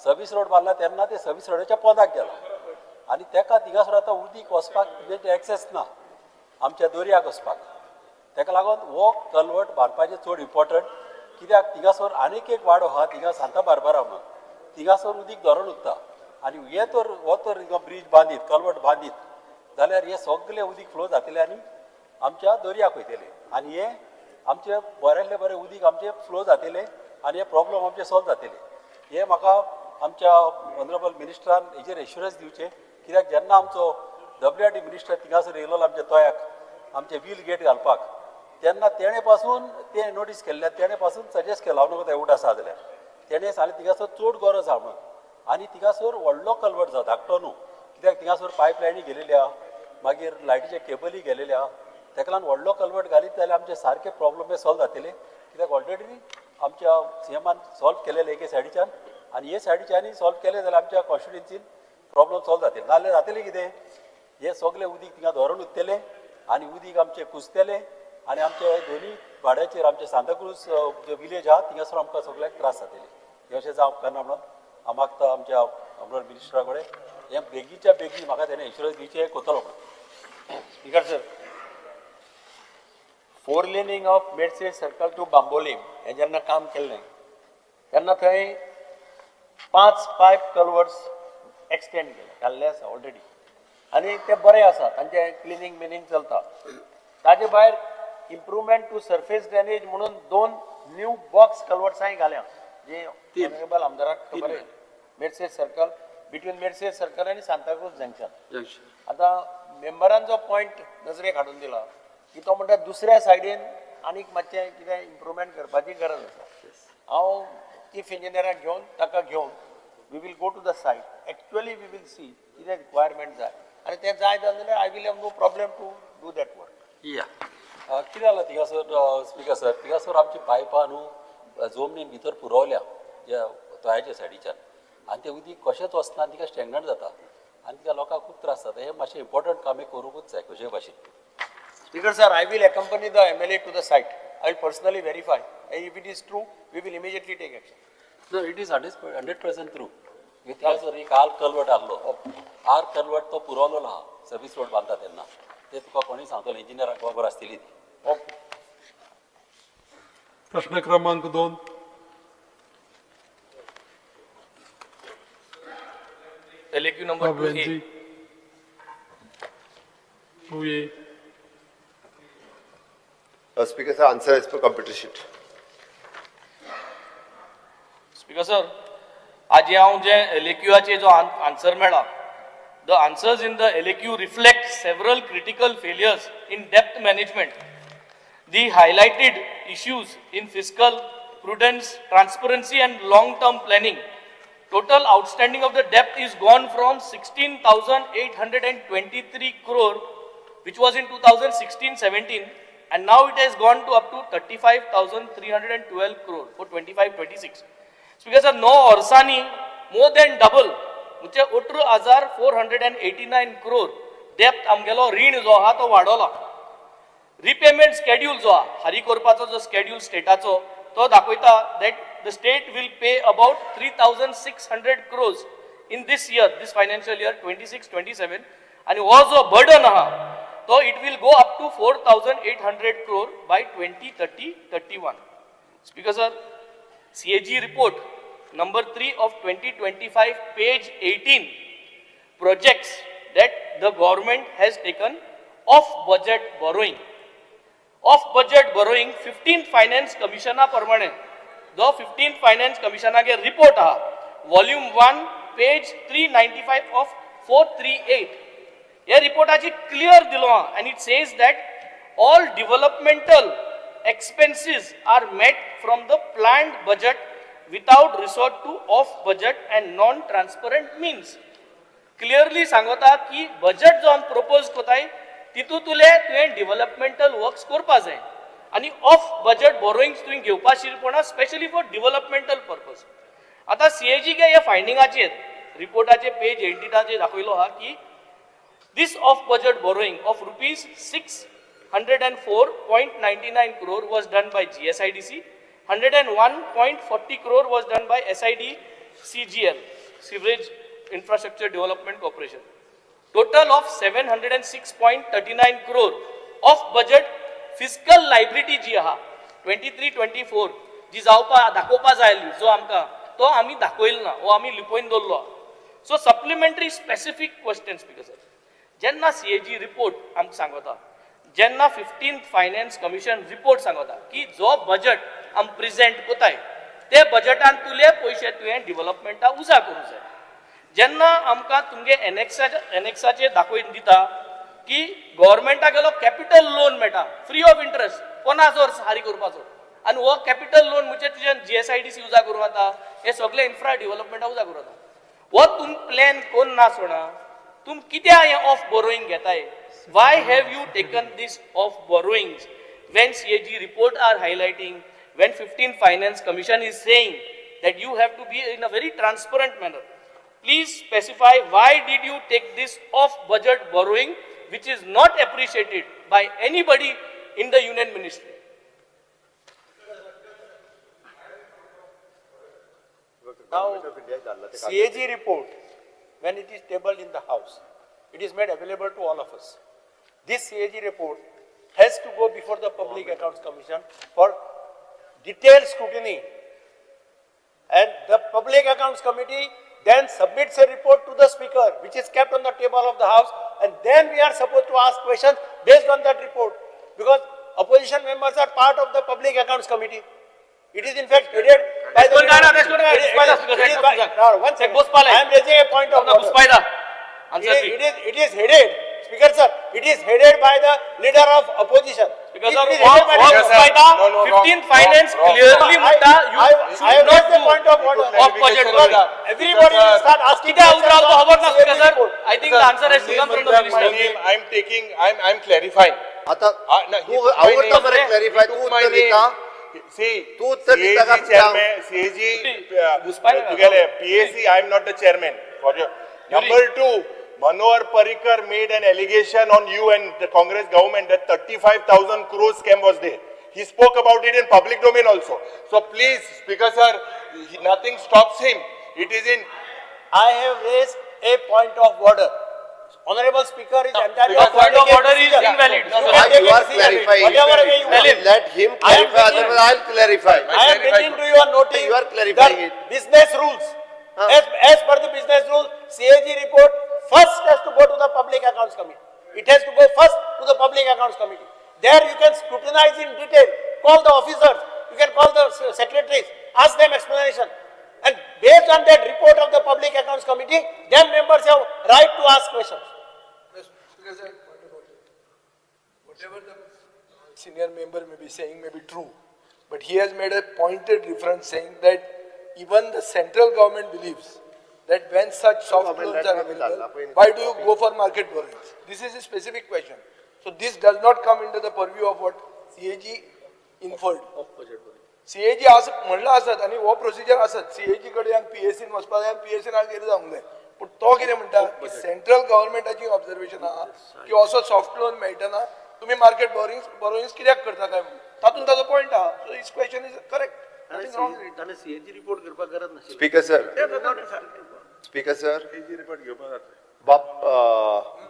सर्वीस रोड बांदला, तेन्ना ते सर्वीस रोडाच्या पोंदाक गेला आनी तेका थिंगासर आतां उदीक वचपाक म्हणजे एक्सेस ना आमच्या दर्याक वचपाक. तेका लागून हो कल्वर्ट बांदपाचें चड इम्पोर्टंट, कित्याक थिंगासर आनीक एक वाडो आहा थिंगा सांता बार्बारा म्हणून, थिंगासर उदीक धरून उरता आनी हे तर हो तर हिंगा ब्रीज बांदीत, कल्वर्ट बांदीत जाल्यार हे सगळे उदीक फ्लो जातले आनी आमच्या दर्याक वयतले आनी हे आमचे बऱ्यांतले बरें उदीक आमचे फ्लो जातले आनी हे प्रॉब्लम आमचे सॉल्व जातले. हे म्हाका आमच्या ऑनरेबल मिनिस्टरान हेजेर एश्युरन्स दिवचें, कित्याक जेन्ना आमचो WRD minister थिंगासर येयलो आमच्या तोयाक आमचे व्हील गेट घालपाक, तेन्ना तेणें पासून तें नोटीस केल्लें, तेणें पासून सजेस्ट केलां हांव न्हू एवढ आसा जाल्यार तेणें सांगलें थिंगासर चड गरज आहा म्हणून. आनी थिंगासर व्हडलो कल्वर्ट जाता, धाकटो न्हू, कित्याक थिंगासर पायपलायनी गेलेली आहा, मागीर लायटीचे केबली गेलेले आहा. तेका लागून व्हडलो कल्वर्ट घालीत जाल्यार आमचे सारके प्रॉब्लम हे सॉल्व जातले, कित्याक ऑलरेडी आमच्या सी एमान सॉल्व केलेले एके सायडीच्यान आनी हे सायडीच्यानूय सॉल्व केले जाल्यार आमच्या कॉन्स्टिट्युएन्सीन प्रॉब्लम सॉल्व जातले. नाजाल्यार जातलें कितें, हे सगळे उदीक थिंगा धरून उरतले आनी उदीक आमचें कुसतलें आनी आमचे दोनी वाड्याचेर आमचे सांताक्रूज जो विलेज आहा थिंगासर आमकां सगळ्याक त्रास जातले. हें अशें जावंक उपकारना म्हणून हांव मागता आमच्या ऑनरेबल मिनिस्टरा कडेन हें बेगीच्या बेगीन म्हाका तेणें एश्युरन्स दिवचें करतलो म्हणून. Speaker sir, 4 laning of Medse circle to Bambolim हें जेन्ना काम केल्लें तेन्ना थंय 5 पायप कल्वर्ट्स एक्सटेंड केले, घाल्ले आसा ऑलरेडी आनी ते बरे आसा, तांचें क्लिनींग मिनींग चलता. ताजे भायर इम्प्रुवमेंट टू सर्फेस ड्रेनेज म्हणून 2 न्यू बॉक्स कल्वर्ट्सांय घाल्या जे तीन. ऑनरेबल आमदाराक तीन खबर आहे. Merces circle, between Merces circle आनी सांताक्रूज जंक्शन. जंक्शन. आतां मेंबरान जो पॉयंट नजरेक हाडून दिला की तो म्हणटा दुसऱ्या सायडीन आनीक मातशें कितें इम्प्रुवमेंट करपाची गरज आसा. हांव चीफ इंजिनियराक घेवन, ताका घेवन we will go to the site. Actually we will see कितें रिक्वायरमेंट जाय आनी तें जाय जाल्यार I will have no problem to do that work. या, कितें जालां थिंगासर स्पिकर सर, थिंगासर आमची पायपां न्हू जमनीन भितर पुरवल्या ज्या तोयाच्या सायडीच्यान, आनी तें उदीक कशेंच वचना आनी तिका स्टँडर्ड जाता आनी तिका लोकांक खूब त्रास जाता. हें मातशें इम्पोर्टंट काम हें करूंकूच जाय कशेय भाशेन. Speaker sir, I will accompany the MLA to the site. I will personally verify. And if it is true, we will immediately take action. No, it is 100% true. थिंगासर एक आर कलवट आहलो, R culvert तो पुरवलेलो आहा, service road बांदता तेन्ना ते तुका कोणूय सांगतलो, इंजिनियराक खबर आसतली ती. ओके. प्रश्न क्रमांक 2. LAQ number 2A. Venzy 2A. Speaker sir, answer as per computer sheet. Speaker sir, आज हांव जे एलएक्यूआचे जो आन्सर मेळ्ळा, the answers in the LAQ reflect several critical failures in debt management. The highlighted issues in fiscal prudence, transparency and long term planning. Total outstanding of the debt is gone from 16,823 crore, which was in 2016-17, and now it has gone to up to 35,312 crore for 25-26. Speaker sir, 9 वर्सांनी more than double, म्हणजे 18,489 crore debt आमगेलो रीण जो आहा तो वाडोला. Repayment schedule जो आहा, फारीक करपाचो जो स्केड्यूल स्टेटाचो, तो दाखयता that the state will pay about 3,600 crores in this year, this financial year 26-27, आनी हो जो बर्डन आहा तो it will go up to 4,800 crore by 2030-31. Speaker sir, CAG report number 3 of 2025, page 18 projects that the government has taken off budget borrowing. Off budget borrowing 15th Finance Commissiona प्रमाणे, जो 15th Finance Commissionaगे report आहा, volume 1 page 395 of 438, ह्या रिपोर्टाची clear दिलो आहा, and it says that all developmental expenses are met from the planned budget without resort to off budget and non transparent means. Clearly सांगता की budget जो आमी propose करताय तितूंतले तुवें डिवलपमेंटल वर्क्स करपा जाय आनी ऑफ बजेट बोरोइंग्स तुवें घेवपा शिरपणा, स्पेशली फॉर डिवलपमेंटल पर्पज. आतां सीएजी गे ह्या फायंडिंगाचेर रिपोर्टाचे पेज 18चेर दाखयलो आहा की this off budget borrowing of rupees 604.99 crore was done by GSIDC, 101.40 crore was done by SIDCGL, Sewerage Infrastructure Development Corporation. Total of 706.39 crore off budget fiscal liability जी आहा 23-24 जी जावपा दाखोवपा जाय आसली जो आमकां तो आमी दाखयलो ना, हो आमी लिपोवन दवरलो. So supplementary specific question speaker sir, जेन्ना सीएजी रिपोर्ट आमकां सांगता, जेन्ना 15th finance commission report सांगता की जो बजट आमी प्रेजेंट कोताय ते बजटान तुले पयशे तुवें डिवलपमेंटाक उजा करूंक जाय. जेन्ना आमकां तुमगे एनेक्साचेर दाखोवन दिता की गव्हर्मेंटाक गेलो कॅपिटल लोन मेळटा फ्री ऑफ इंट्रस्ट 50 वर्स फारीक करपाचो, आनी हो कॅपिटल लोन म्हणजे तुज्यान जीएसआयडीसी उजा करूं जाता, हे सगळे इन्फ्रा डिवलपमेंटाक उजा करूं जाता. हो तुम प्लॅन कोन्न ना सोडा, तुम कित्याक हें ऑफ बोरोईंग घेताय? Why have you taken this off borrowings when CAG report are highlighting, when 15 finance commission is saying that you have to be in a very transparent manner? Please specify why did you take this off budget borrowing, which is not appreciated by anybody in the union ministry. Now, CAG report, when it is tabled in the House, it is made available to all of us. This CAG report has to go before the Public Accounts Commission for detailed scrutiny. And the Public Accounts Committee then submits a report to the Speaker, which is kept on the table of the House, and then we are supposed to ask questions based on that report, because opposition members are part of the Public Accounts Committee. It is in fact headed by the तेश कोण काय ना, तेश कोण काय, It is- घुसपायता it speaker, is by- No, one second. घुसपायला. I am raising a point of order. घुसपायता. It Answer is, me. it is, it is headed, Speaker sir, it is headed by the leader of opposition. Because It sir, is headed by हो the- घुसपायता, No, no, wrong, 15 finance wrong, wrong. Clearly म्हणटा, you I should have not raised a do point of order. off budget Because borrowing. everybody will start asking कित्याक questions उतरावं तो on खबर ना CAG speaker sir. report. I think the answer has to come from the My minister. name, I'm taking, I'm clarifying. आता No, he तू took my आवडता name. मरे clarify, He तू took my उत्तर दिता. name. See, तू उत्तर दिता CAG का chairman, CAG, घुसपायला का? तुगेले PAC, I am not the chairman. For your, number two, Manohar Parrikar made an allegation on you and the Congress government that 35,000 crore scam was there. He spoke about it in public domain also. So please, Speaker sir, nothing stops him. It is in I have raised a point of order. Honorable Speaker is entitled. Your to point of take a order is decision. invalid. You Why can take you a are decision, clarifying? whatever way you want. Let him I am clarify, bringing- otherwise I'll clarify. I am bringing to your notice. You are clarifying the it. Business rules. As per the business rules, CAG report first has to go to the Public Accounts Committee. It has to go first to the Public Accounts Committee. There you can scrutinize in detail, call the officers, you can call the secretaries, ask them explanation. And based on that report of the Public Accounts Committee, then members have right to ask questions. Speaker sir, point of order. Whatever the senior member may be saying may be true, but he has made a pointed reference saying that even the central government believes that when such soft loans are available, why do you go for market borrowings? This is a specific question. So this does not come into the purview of what CAG inferred. CAG आस म्हणलां आसत आनी हो procedure आसत CAG कडेन पीएसीन वचपा जाय आनी पीएसीन आज कितें जावंक जाय, पूण तो कितें म्हणटा की सेंट्रल गव्हर्मेंटाची ऑब्जर्वेशन आहा की असो सॉफ्ट लोन मेळटना तुमी मार्केट बोरोइंग्स कित्याक करता काय म्हणून तातूंत ताजो पॉयंट आहा. So his question is correct. ताणें CAG report करपाक गरज नाशिल्ली. स्पीकर सर, स्पीकर सर, बाब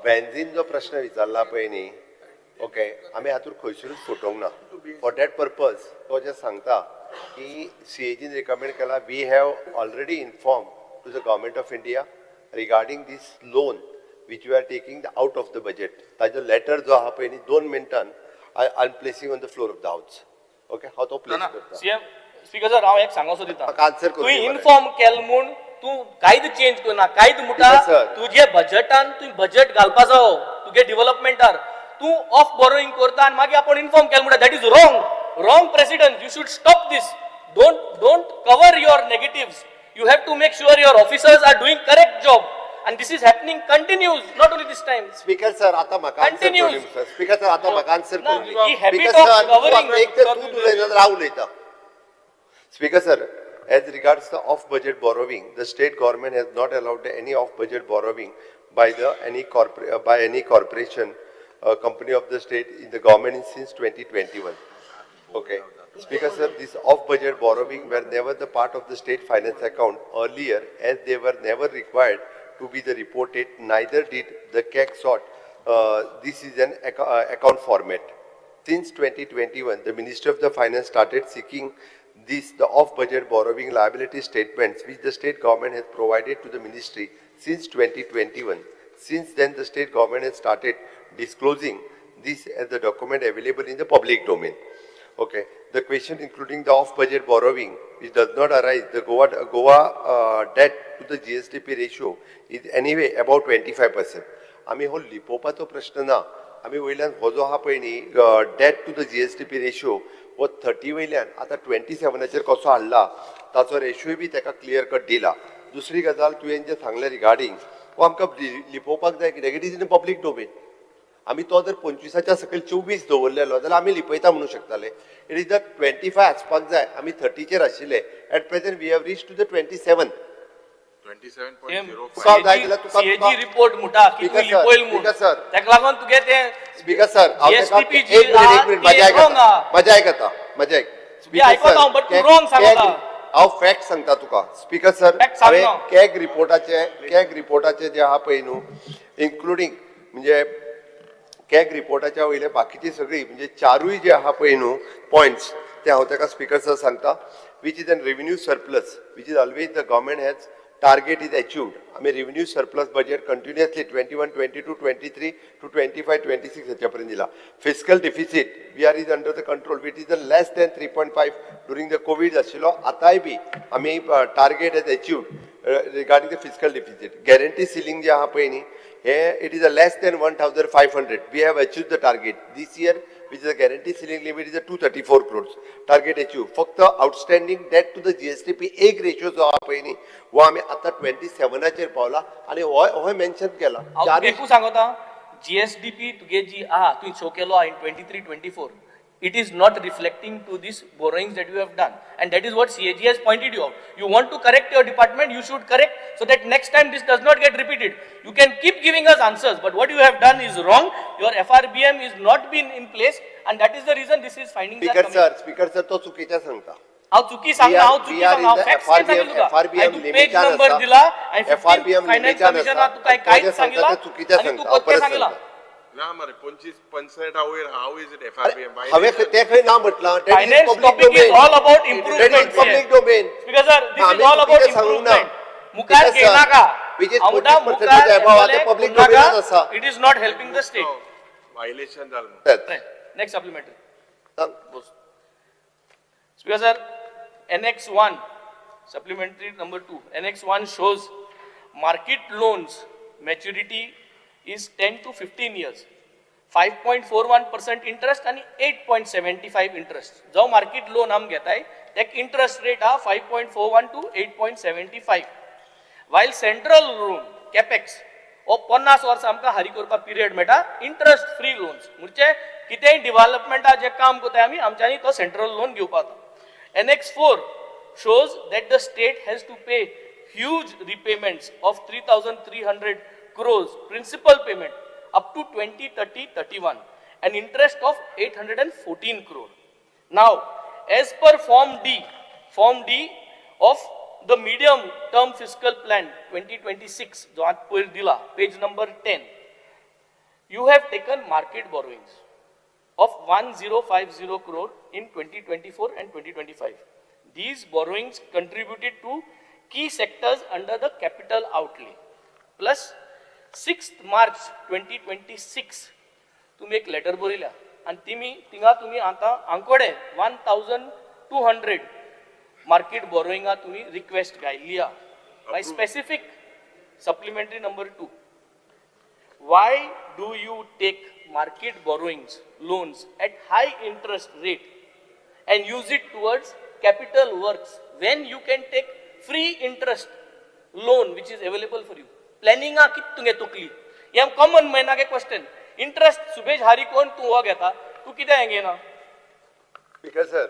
बेंझीन जो प्रश्न विचारला पळय न्ही, ओके, आमी हातूंत खंयसरूच फटोवंक ना. फॉर that purpose तो जे सांगता की सीएजीन रिकमेंड केला, we have already inform to the government of India regarding this loan which we are taking the out of the budget. ताजो लेटर जो आहा पळय न्ही, 2 मिनटान I am placing on the floor of the house. Okay, हांव तो place करता. CM speaker sir, हांव एक सांगोसो दिता, म्हाका आन्सर करून तुवें दी मरे. इन्फॉर्म केल म्हूण तूं कायदो चेंज करना. कायदो म्हणटा Speaker sir. तुजे बजेटान तुवें बजेट घालपा जावो तुगे डिव्हलपमेंटार. तूं ऑफ बोरोईंग करता आनी मागीर आपूण इन्फॉर्म केल म्हणटा, that is wrong, wrong precedent. You should stop this. Don't cover your negatives. You have to make sure your officers are doing correct job, and this is happening continues, not only this time. Speaker sir, आता म्हाका answer Continues. करून दी. Speaker sir, आता म्हाका answer ना, करून दी. ही habit speaker of sir, तूं covering- आतां एक तर तूं उलयना जाल्यार हांव उलयतां. Speaker sir, as regards the off budget borrowing, the state government has not allowed any off budget borrowing by the any by any corporation, company of the state in the government since 2021. Okay. Speaker sir, this off-budget borrowing were never the part of the state finance account earlier, as they were never required to be the reported, neither did the CAG sought. This is an account format. Since 2021, the Ministry of the Finance started seeking this, the off-budget borrowing liability statements, which the state government has provided to the ministry since 2021. Since then, the state government has started disclosing this as the document available in the public domain. Okay, the question including the off-budget borrowing, which does not arise, the Goa debt to the GSDP ratio is anyway about 25%. आमी हो लिपोवपाचो प्रश्न ना, आमी वयल्यान हो जो आहा पळय न्ही debt to the GSDP ratio हो 30 वयल्यान आतां 27 कसो हाडला ताचो रेशियोय बी ताका क्लियर कट दिला. दुसरी गजाल तुवें जें सांगलें रिगार्डींग हो आमकां लिपोवपाक जाय कित्याक it is in public domain. आमी तो जर 25 सकयल 24 दवरलेलो जाल्यार आमी लिपयता म्हणूं शकताले. It is the 25 आसपाक जाय, आमी 30 आशिल्ले. At present we have reach to the 27. 27.05. तुका जाय जाल्यार तुका सीएजी रिपोर्ट म्हणटा की स्पीकर तूं सर, लिपयल म्हूण, स्पीकर सर. ताका लागून तुगे तें स्पीकर सर, हांव ताका GSDP एक मिनिट, एक मिनिट, जी म्हजें आहा, आयक ती wrong आतां, आहा. म्हजें आयक आतां, म्हजें आयक. स्पीकर आयकता सर, हांव, but तूं wrong सांगता. हांव फॅक्ट सांगता तुका. स्पीकर सर, Fact सांग हांवें ना. कॅग रिपोर्टाचे जे आहा पळय न्हू, इन्क्लुडींग म्हणजे कॅग रिपोर्टाच्या वयले बाकीची सगळी म्हणजे चारूय जे आहा पळय न्हू पॉयंट्स, ते हांव ताका स्पीकर सर सांगता, which is an revenue surplus which is always the government has Target is achieved. आमी revenue surplus budget continuously 21, 22, 23 to 25, 26 हेच्या पर्यंत दिला. Fiscal deficit we are is under the control, which is the less than 3.5 during the COVID आशिल्लो. आतांय बी आमी target is achieved regarding the fiscal deficit. Guarantee ceiling जे आहा पळय न्ही, हे it is a less than 1500. We have achieve the target this year, which is a guarantee ceiling limit is a 234 crores. Target achieve. फक्त outstanding debt to the GSDP एक ratio जो आहा पळय न्ही, हो आमी आतां 27आचेर पावला आनी हो हो मेन्शन केला. हांव तुका एकूच सांगता, जीएसडीपी तुगे जी आहा, तुवें शो केलो आहा in 23-24, it is not reflecting to this borrowings that you have done, and that is what CAG has pointed you out. You want to correct your department, you should correct so that next time this does not get repeated. You can keep giving us answers, but what you have done is wrong. Your FRBM is not been in place, and that is the reason this is findings are speaker coming. Sir, speaker sir, तो चुकीचा सांगता. हांव चुकी सांगना, हांव चुकी सांगना, हांव फॅक्ट्स सांगितलं तुका. हांवें तूं पेज नंबर दिला आनी एफआरबीएम फायनान्स कमिशनाक तुका कांयच सांगिलां चुकीचें आनी तूं सांगता. हांव कोत्तें परत सांगिलां. सांगता. ना मरे, 25% वयर, how is it FRBM? हांवें तें खंय ना म्हटलां. Finance topic is all about improvement. Public domain. Speaker sir, this is all about improvement. मुखार घेयनाका. Which is हांव म्हणटा, 25% मुखार above आतां public domain आसा. It is not helping the state. Violation जालें. Next supplementary. Speaker sir, Annex 1, supplementary number 2. Annex 1 shows market loans maturity is 10 to 15 years. 5.41% interest आणि 8.75 interest. जो market loan आम घेताय तेक इंट्रस्ट रेट हा 5.41 to 8.75. While central loan capex हो 50 वर्सां आमकां हारी करपाक पिरियड मेळटा इंट्रस्ट फ्री लोन्स, म्हणजे कितेंय डिव्हलपमेंटा जें काम करताय आमी, आमच्यांनी तो सेंट्रल लोन घेवपाक जाता. Annex 4 shows that the state has to pay huge repayments of 3,300 crores principal payment up to 2030-31, an interest of 814 crore. Now, as per Form D of the medium term fiscal plan 2026, जो आत पयर दिला, page number 10, you have taken market borrowings of 1050 crore in 2024 and 2025. These borrowings contributed to key sectors under the capital outlay. Plus, 6th March 2026, तुम्ही एक letter बरयल्या आनी तिमी थिंगा तुमी आतां आंकोडे 1200 मार्केट बोरोइंगा तुमी रिक्वेस्ट घायल्ली आहा by specific supplementary number 2. Why do you take market borrowings, loans at high interest rate and use it towards capital works when you can take free interest loan which is available for you? Planning आ कित तुगे तकली? हे common मॅनाक एक question. Interest सुबेज हारी कोण तूं हो घेता, तूं कित्याक हें घेना? स्पीकर सर,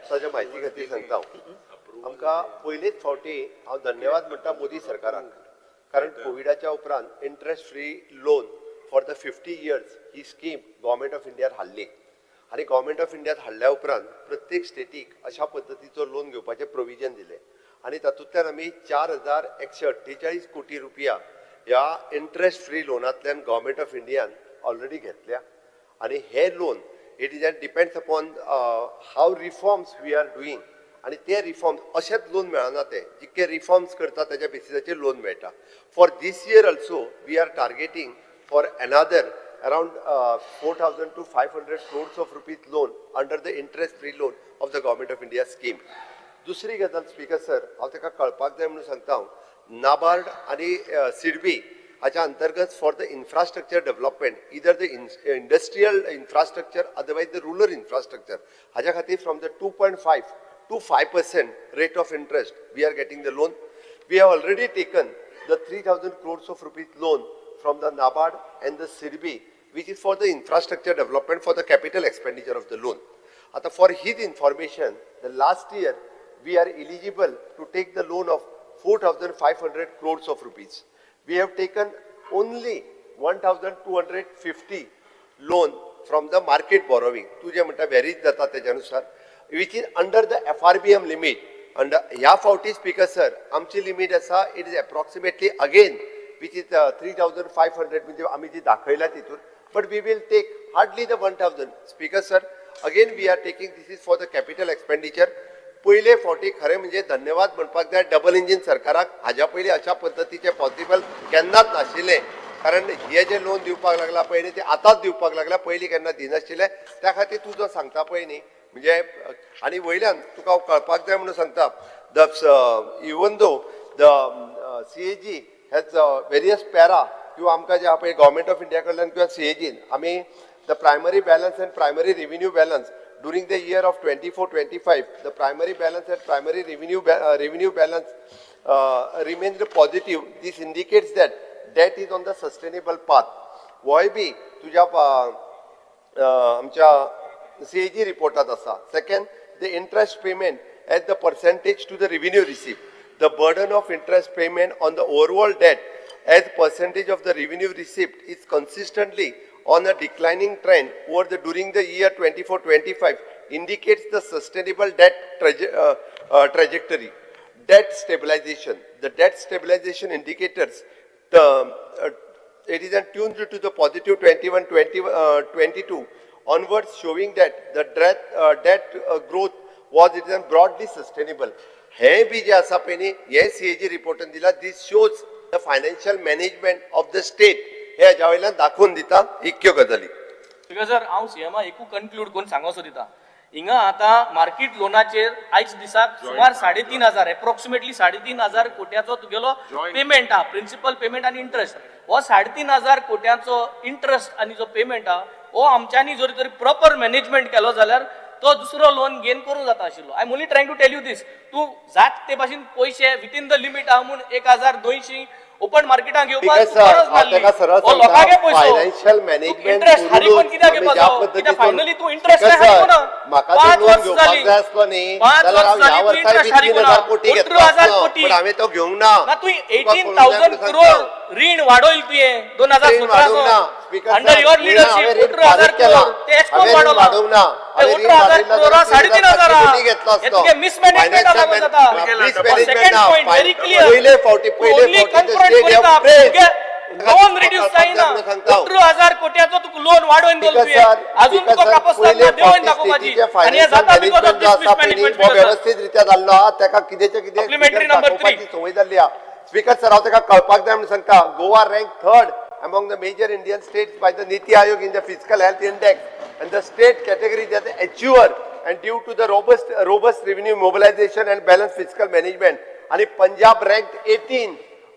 ताच्या म्हायती खातीर सांगता हांव. आमकां पयलेच फावटी हांव धन्यवाद म्हणटा मोदी सरकाराक, कारण कोविडाच्या उपरांत interest free loan for the 50 years he scheme government of इंडियान हाडली आनी गव्हर्मेंट ऑफ इंडियान हाडल्या उपरांत प्रत्येक स्टेटीक अशा पद्दतीचो लोन घेवपाचें प्रोविजन दिलें आनी तातूंतल्यान आमी 4148 कोटी रुपया ह्या इंट्रस्ट फ्री लोनांतल्यान गव्हर्मेंट ऑफ इंडियान ऑलरेडी घेतल्या. आनी हे loan it is and depends upon how reforms we are doing, आनी ते रिफॉर्म्स अशेंच लोन मेळना, ते जितके रिफॉर्म्स करता तेज्या बेसिसाचेर लोन मेळटा. For this year also we are targeting for another around 4,000 to 500 crores of rupees loan under the interest free loan of the government of India scheme. दुसरी गजाल स्पीकर सर, हांव ताका कळपाक जाय म्हणून सांगता, हांव नाबार्ड आनी सिडबी हाच्या अंतर्गत for the infrastructure development, either the industrial infrastructure otherwise the rural infrastructure, हाज्या खातीर from the 2.5 to 5% rate of interest we are getting the loan. We have already taken the 3,000 crores of rupees loan from the NABARD and the SIDBI, which is for the infrastructure development for the capital expenditure of the loan. Ata for his information, the last year we are eligible to take the loan of 4,500 crores of rupees. We have taken only 1,250 loan from the market borrowing. तुझे म्हणटा varies जाता तेच्यानुसार, which is under the FRBM limit. Under ह्या फावटी speaker sir आमची limit आसा, it is approximately again which is 3,500, म्हणजे आमी जी दाखयल्या तितून, but we will take hardly the 1,000. Speaker sir, again we are taking this is for the capital expenditure. पयले फावटी खरें म्हणजे धन्यवाद म्हणपाक जाय डबल इंजीन सरकाराक. हाज्या पयलीं अशा पद्दतीचें पॉसिबल केन्नाच नाशिल्लें, कारण हे जे लोन दिवपाक लागला पळय न्ही, ते आतांच दिवपाक लागला, पयलीं केन्ना दिनाशिल्लें. त्या खातीर तूं जो सांगता पळय न्ही, म्हणजे आनी वयल्यान तुका हांव कळपाक जाय म्हणून सांगता, the even though the CAG has various para किंवा आमकां जे आहा पळय गव्हर्मेंट ऑफ इंडिया कडल्यान किंवा सीएजीन आमी the primary balance and primary revenue balance during the year of 24-25, the primary balance and primary revenue balance remains positive. This indicates that debt is on the sustainable path. होय बी तुज्या आमच्या CAG रिपोर्टात आसा. Second, the interest payment as the percentage to the revenue receipt. The burden of interest payment on the overall debt as percentage of the revenue receipt is consistently on a declining trend over the during the year 24-25 indicates the sustainable debt trajectory. Debt stabilization. The debt stabilization indicators, it is tuned to the positive 21, 20, 22 onwards, showing that the debt growth was it is broadly sustainable. हे B J आसा पळय न्ही, हे CAG रिपोर्टान दिला. This shows the financial management of the state. हे हाज्या वयल्यान दाखोवन दिता इतक्यो गजाली. स्पीकर सर, हांव सीएमा एकू कन्क्लूड करून सांगो सोदिता. हिंगा आतां मार्केट लोनाचेर आयज दिसाक सुमार 3,500, एप्रोक्सिमेटली 3,500 कोट्याचो तुगेलो पेमेंट आहा, प्रिन्सिपल पेमेंट आनी इंट्रस्ट. हो 3,500 कोट्यांचो इंट्रस्ट आनी जो पेमेंट आहा, हो आमच्यांनी जरी तरी प्रॉपर मॅनेजमेंट केलो जाल्यार तो दुसरो लोन गेन करूं जाता आशिल्लो. I am only trying to tell you this. तूं जात ते भाशेन पयशे विथीन the limit आहा म्हूण 1200 ओपन मार्केटाक घेवपाक Because sir, गरज हांव नासली. ताका सरळ हो लोकांगे सांगता, पयसो फायनान्शियल मॅनेजमेंट इंट्रस्ट हारी पण कित्याक घेवपाचो? कित्याक फायनली तूं इंट्रस्ट काय हारी ना. म्हाका पांच जर लोन वर्स घेवपाक जाली. जाय आसलो न्ही, पांच जाल्यार वर्स हांव ह्या जाली तूं वर्साय इंट्रस्ट बी हारी 3,000 कोटी घेतलो 18,000 आसलो, कोटी. पण हांवें तो घेवंक ना. ना, तूं तुका एटीन कळूंक जाय थावजंड म्हणून क्रोड सांगता. रीण वाडोयल तुवें दोन हजार रीण वाडोवंक ना. सतरा स्पीकर अंडर सर, your रीण हांवें लिडरशीप रीण 18,000 फारीक केला. क्रोड ते एक्सपोर्ट हांवें रीण वाडोवला. वाडोवंक ना. ते हांवें रीण 18,000 वाडयला क्रोडा जाल्यार 3,500 कोटी घेतलो हे आसलो. तुगे मिसमॅनेजमेंट Financial जाता. mismanagement सेकंड ना. Point very clear. पयले फावटी पयले ओनली फावटी कन्फ्रंट स्टेट करिता तुगे लोन रिड्यूस जायना. 18,000 कोट्याचो तुका लोन वाडोवन दिलो तुवें, अजून तुका कापस्ताद ना देवोन दाखोवपाची. आनी हे जाता because of this mismanagement. व्यवस्थीत रित्या जाल्लो आहा, ताका कितेंचे कितें Supplementary number three. दाखोवपाची संवय जाल्ली आहा. स्पीकर सर, हांव ताका कळपाक जाय म्हणून सांगता, Goa rank third among the major Indian states by the NITI Aayog in the Fiscal Health Index and the state category that achiever and due to the robust revenue mobilization and balanced fiscal management. आणि Punjab rank 18,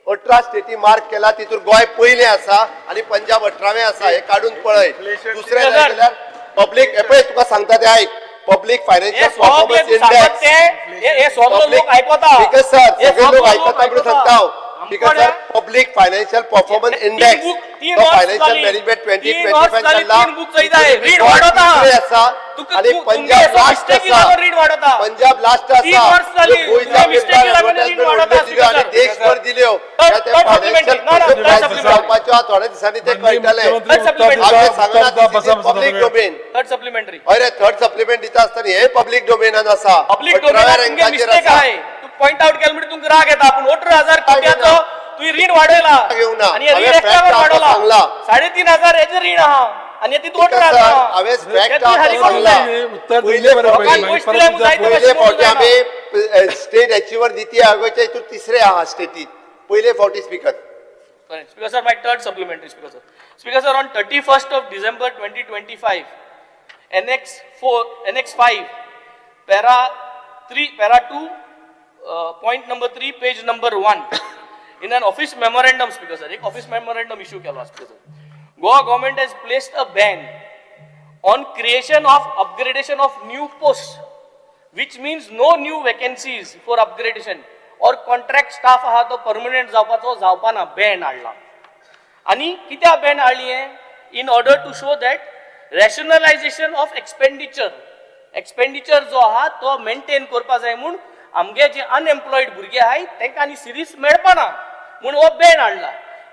18 स्टेटी mark केला, तितून गोंय पयलें आसा आनी पंजाब 18वें आसा. हे काडून पळय. दुसरें सर. जाल्यार पब्लीक, हे पळय तुका सांगता ते आयक, पब्लीक हे फायनान्शियल सगळे परफॉर्मन्स तूं सांगत इंडेक्स. ते हे सगळे लोक आयकता. स्पीकर सर, हे सगळे लोक सगळे आयकता म्हणून सांगता हांव. Speaker sir, public financial performance तीन इंडेक्स book- तीन तो वर्स फायनान्शियल जाली. मॅनेजमेंट ट्वेंटी तीन ट्वेंटी वर्स फायव जाली, चल्ला. तीन book चोयता हे. रीण वाडोता. तिसरे आसा तुका- आनी तूं- पंजाब तुमगे लास्ट mistake आसा. लागून रीण वाडोता. पंजाब लास्ट तीन आसा. वर्स जाली, गोंयच्या तुमगे mistake विरुद्ध लागून रीण advertisement वाडोता, व्हडल्यो दिल्यो आनी स्पीकर. देशभर दिल्यो. Third- ते third financial supplementary. ना, ना, third crisis supplementary. जावपाच्यो आहा, थोड्या दिसांनी ते माननीय कळटले. मुख्यमंत्री Third supplementary. हांवें उत्तर सांगला, दिता, बसा बसा पब्लीक थोडो वेळ. डोमेन. Third supplementary. अरे, थर्ड सप्लिमेंट दिता आसतना हे पब्लीक डोमेनान आसा. पब्लीक अठराव्या डोमेनात तुमगे रँकाचेर मिस्टेक आसा. आहे. तूं पॉइंट आउट केलं म्हणजे तुमकां राग येता, पूण 18,000 कोट्याचो तुवें रीण वाडयला घेवंक ना. आनी हे रीण हांवें एक्स्ट्रा fact वाडोवला. सांगला. 3,500 हेजें रीण आहा आनी तितून स्पीकर 18,000 सर, आहा. हांवें हे फॅक्ट तुवें हारी करूंक सांगला. जाय. उत्तर पयले दिल्लें बरें फावटी- पयलीं, लोकांक मागीर पयशे परत दिले म्हूण विचार जायते पयले भाशेन फावटी म्हणूंक आमी स्टेट अचिवर नीती आयोगाच्या हितून तिसरे आहा स्टेटीत पयले फावटी speaker. Correct. Speaker sir, my third supplementary, Speaker sir. Speaker sir, on 31st of December 2025, Annex 4, Annex 5, para 3, para 2, point number 3, page number 1, in an office memorandum, Speaker sir, एक office memorandum issue केलो, Speaker sir. Goa government has placed a ban on creation of upgradation of new posts, which means no new vacancies for upgradation or contract staff आहा तो permanent जावपाचो जावपाना, Ben हाडला. आनी कित्याक Ben हाडली हें? In order to show that rationalization of expenditure, expenditure जो आहा तो मेंटेन करपा जाय म्हूण आमगे जे अनएम्प्लॉयड भुरगे आहाय तांकां आनी सिरीस मेळपाना म्हूण हो बॅन हाडला.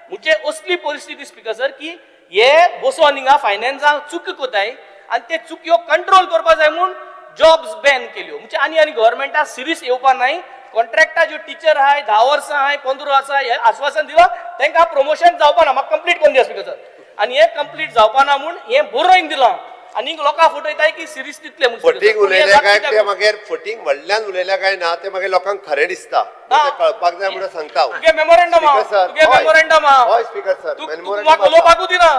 म्हणजे असली परिस्थिती, स्पिकर सर, की हे बसोन हिंगा फायनान्साक चुकी कोताय आनी ते चुकयो कंट्रोल करपा जाय म्हूण जॉब्स बॅन केल्यो. म्हणजे आनी आनी गव्हर्मेंटाक सिरीस येवपा नाय. कॉन्ट्रॅक्टा ज्यो टिचर आहाय 10 वर्सां आहाय, 15 वर्सां, हे आश्वासन दिलां तांकां प्रमोशन जावपा ना. म्हाका कंप्लीट करून दिया, स्पिकर सर. आनी हें कंप्लीट जावपा ना म्हूण हें बरोवन दिलां. आनी लोकांक फटयताय की सिरीज दितले म्हूण. फटींग पूण हें उलयले जाता काय कित्याक? ते मागीर फटींग व्हडल्यान उलयल्या काय ना ते मागीर लोकांक खरें दिसता. ना. ते कळपाक जाय म्हणून सांगता हांव. तुगे मेमोरेंडम आहा. Speaker sir, तुगे हय. मेमोरेंडम आहा. हय स्पीकर सर, तूं memorandum म्हाका आसा. उलोवपाकूच दिना.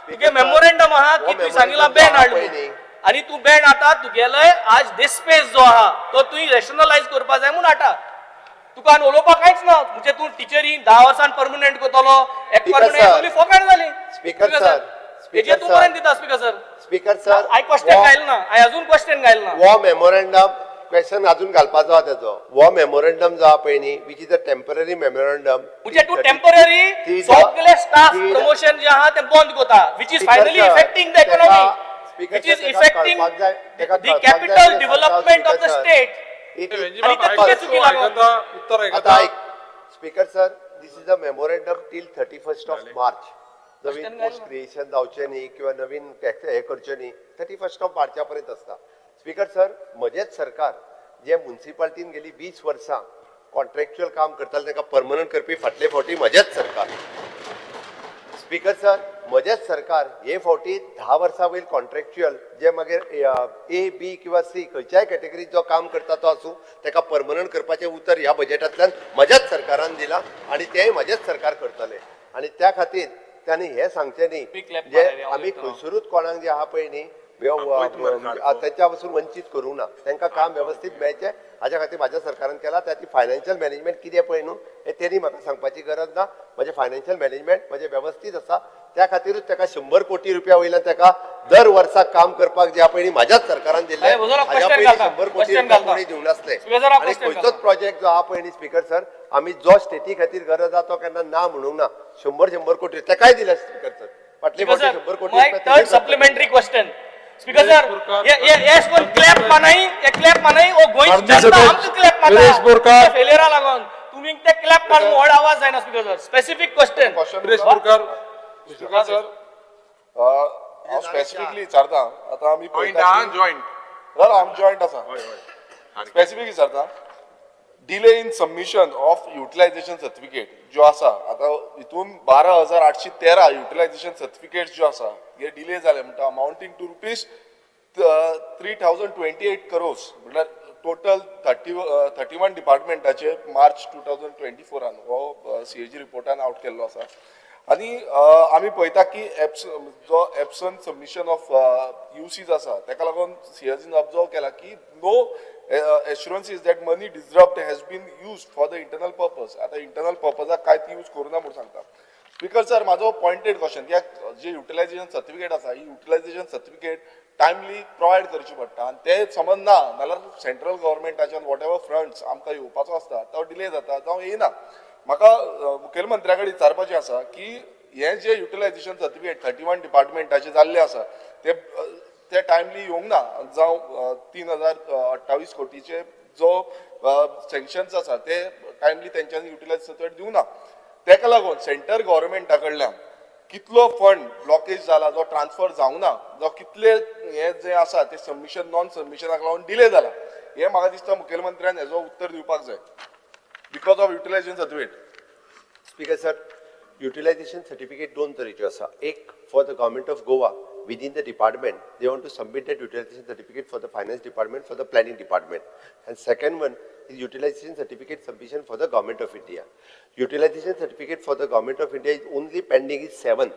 तुगे Speaker sir, memorandum आहा हो की तुवें सांगिलां memorandum ban आहा हाड पळय म्हणून. न्ही. आनी तूं बॅन हाडटा, तुगेले आज डिस्पेस जो आहा तो तुवें रॅशनलायज करपा जाय म्हूण हाडटा. तुका आनी उलोवपाक कांयच ना. म्हणजे तूं टिचरी 10 वर्सान परमनंट करतलो एक Speaker permanent sir. सगळी फोकाण जाली. Speaker sir, तेजेर Speaker तूं sir. बरें दिता स्पीकर सर. Speaker sir, हांवें क्वेश्चन घायल ना, हांवें अजून क्वेश्चन घायल ना. हो मेमोरेंडम क्वेश्चन अजून घालपाचो आहा तेजो. हो मेमोरेंडम जो आहा पळय न्ही, which is a temporary memorandum. म्हणजे तूं टेम्पररी सगळे स्टाफ प्रमोशन जे आहा ते बंद करता, which is finally affecting the economy, which is affecting the capital development of the state. आनी ते तुगे चुकी लागून. उत्तर आता आयकता. ऐक speaker sir, this is a memorandum till 31st of March. Naveen post creation जावचें न्ही किंवा नवीन टॅक्स हे करचें न्ही, 31st of मार्चा पर्यंत आसता. स्पीकर सर, म्हजेंच सरकार जे मुन्सिपाल्टीन गेली 20 वर्सां कॉन्ट्रॅक्च्युअल काम करताले तांकां परमनंट करपी फाटले फावटी म्हजेंच सरकार. स्पीकर सर, म्हजेंच सरकार हे फावटी 10 वर्सां वयर कॉन्ट्रॅक्च्युअल जे मागीर ए, बी किंवा सी खंयच्याय कॅटेगरीत जो काम करता तो आसूं, ताका परमनंट करपाचें उतर ह्या बजेटांतल्यान म्हज्याच सरकारान दिलां आनी तेंय म्हजेंच सरकार करतलें. आनी त्या खातीर तांणी हें सांगचें न्ही Big clap जे मारया, आमी हांव. खंयसरूच कोणाक जे आहा पळय न्ही तांच्या पासून वंचीत करूंक ना. तांकां काम वेवस्थीत मेळचें हाज्या खातीर म्हाज्या सरकारान केलां. त्याची फायनान्शियल मॅनेजमेंट कितें पळय न्हू हें तेणी म्हाका सांगपाची गरज ना. म्हजें फायनान्शियल मॅनेजमेंट म्हजें वेवस्थीत आसा. त्या खातीरूच ताका 100 कोटी रुपया वयल्यान ताका दर वर्सा काम करपाक जे आहा पळय न्ही म्हाज्याच सरकारान दिल्लें. अरे, वजोरा हाज्या question पयलीं घालता. 100 कोटी Question रुपया घालता. कोणी दिवंक नासले. Speaker sir, हांव आनी question खंयचोच घालता. प्रोजेक्ट जो आहा पळय न्ही स्पीकर सर, आमी जो स्टेटी खातीर गरज आहा तो केन्ना ना म्हणूंक ना. शंबर शंबर कोटी ताकाय दिले स्पीकर सर, फाटले फावटी 100 कोटी My रुपया third तेणें supplementary question. Speaker sir, ये कोण क्लॅप मानाई, हे क्लॅप मानाई, ओ गोंयची आमची जनता सभेत आमकां क्लॅप मारता. विरेश बोरकार. फेलियरा लागून तुमी ते क्लॅप मारून व्हड आवाज जायना. Speaker sir, specific question. Viresh Borkar. Speaker sir, हांव स्पेसिफिकली विचारता आतां आमी जॉईंट आहा, जॉईंट. ना, आम जॉईंट आसा. स्पेसिफीक विचारता, delay in submission of utilization certificate ज्यो आसा, आतां हितून 12,813 युटिलायझेशन सर्टिफिकेट ज्यो आसा हे डिले जाले म्हणटा, amounting to ₹3,028 crores, म्हटल्यार टोटल 31 डिपार्टमेंटाचे मार्च 2024 हो सीएजी रिपोर्टान आवट केल्लो आसा. आनी आमी पळयता की एब्स जो एबसंट सबमिशन ऑफ युसीज आसा तेका लागून सीएजीन ऑब्जर्व केला की no assurance is that money disbursed has been used for the internal purpose. आतां इंटरनल पर्पजाक काय ती यूज करूना म्हूण सांगता. स्पीकर सर, म्हाजो पॉयंटेड क्वेश्चन कित्याक जे युटिलायझेशन सर्टिफिकेट आसा ही युटिलायझेशन सर्टिफिकेट टायमली प्रोवायड करची पडटा आनी ते समज ना जाल्यार सेंट्रल गव्हर्मेंटाच्यान what ever funds आमकां येवपाचो आसता तो डिले जाता जावं येयना. म्हाका मुखेलमंत्र्या कडेन विचारपाचें आसा की हें जे युटिलायझेशन सर्टिफिकेट 31 डिपार्टमेंटाचे जाल्ले आसा ते टायमली येवंक ना, जावं 3,028 कोटीचे जो सँक्शन्स आसा ते टायमली तेंच्यांनी युटिलायज सर्टिफिकेट दिवंक ना, तेका लागून सेंटर गव्हर्मेंटा कडल्यान कितलो फंड ब्लॉकेज जाला, जो ट्रान्सफर जावंक ना, जावं कितले हे जे आसा ते सबमिशन नॉन सबमिशनाक लागून डिले जाला, हें म्हाका दिसता मुखेलमंत्र्यान हेजो उत्तर दिवपाक जाय because of utilization certificate. Speaker sir, utilization certificate दोन तरेच्यो आसा. एक for the Government of Goa, within the department they want to submit that utilization certificate for the finance department, for the planning department, and second one is utilization certificate submission for the Government of India. Utilization certificate for the Government of India is only pending is seven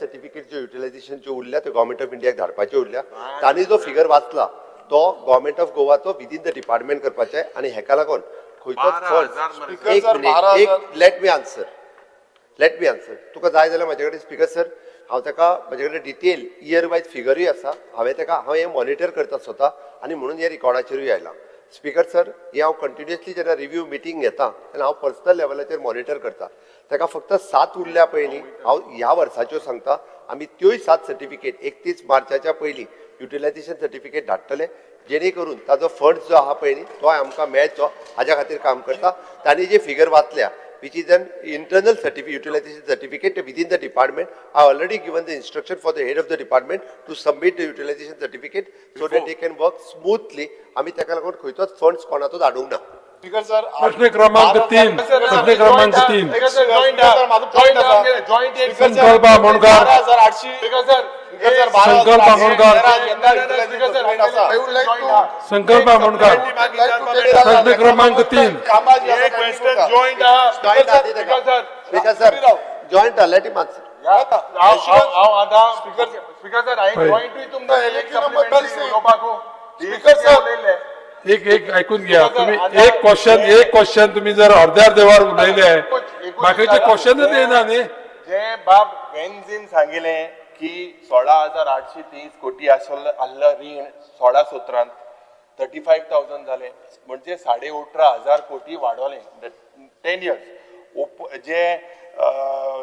certificate. ज्यो utilisation ज्यो उरल्या त्यो government of इंडियाक धाडपाच्यो उरल्या. तांणी जो figure वाचला तो गव्हर्मेंट ऑफ गोवाचो विदीन the department करपाचें आनी हेका लागून खंयचोच 12,000 फंड मरे. एक सर, मिनिट, बारा एक हजार. Let me answer, let me answer. तुका जाय जाल्यार म्हाजे कडेन, स्पीकर सर, हांव ताका म्हजे कडेन डिटेल इयर वायज फिगरूय आसा. हांवें ताका हांव हें मॉनिटर करता स्वता आनी म्हणून हे रिकॉर्डाचेरूय आयलां. स्पीकर सर, हें हांव कंटिन्युअसली जेन्ना रिव्यू मिटींग घेता तेन्ना हांव पर्सनल लेवलाचेर मॉनिटर करता. ताका फक्त सात उरल्या पळय न्ही, हांव ह्या वर्साच्यो सांगता, आमी त्योय सात सर्टिफिकेट 31 मार्चाच्या पयलीं युटिलायझेशन सर्टिफिकेट धाडटले, जेणे करून ताजो फंड जो आहा पळय न्ही तो आमकां मेळचो हाज्या खातीर काम करता. तांणी जे फिगर वाचल्या, which is an internal utilization certificate within the department. I already given the instruction for the head of the department to submit the utilization certificate so that they can work smoothly. आमी ताका लागून खंयचोच funds कोणाचोच हाडूंक ना. Speaker sir, प्रश्न क्रमांक 3, प्रश्न क्रमांक 3. माझो पॉईंट आसा. Joint. Sankalp Amonkar. 12,800 speaker sir. Sankalp Amonkar. Sankalp Amonkar, प्रश्न क्रमांक 3. क्वेश्चन जॉईंट आहा. Speaker sir, joint let him answer. हांव आतां, स्पीकर सर, हांवें जॉईंटूय तुमकां एक सप्लिमेंटरी उलोवपाकू. स्पीकर सर, एक एक ऐकून घ्या तुम्ही. एक क्वेश्चन, एक क्वेश्चन तुम्ही जर अर्ध्या अर्ध्यावर उलयले, बाकीचे क्वेश्चनच येना न्ही. जे बाब वेन्झीन सांगिलें की 16,830 कोटी आसलो आहलो रीण, 16 सत्रांत 35,000 जालें, म्हणजे 18,500 कोटी वाडोलें 10 इयर्स. जे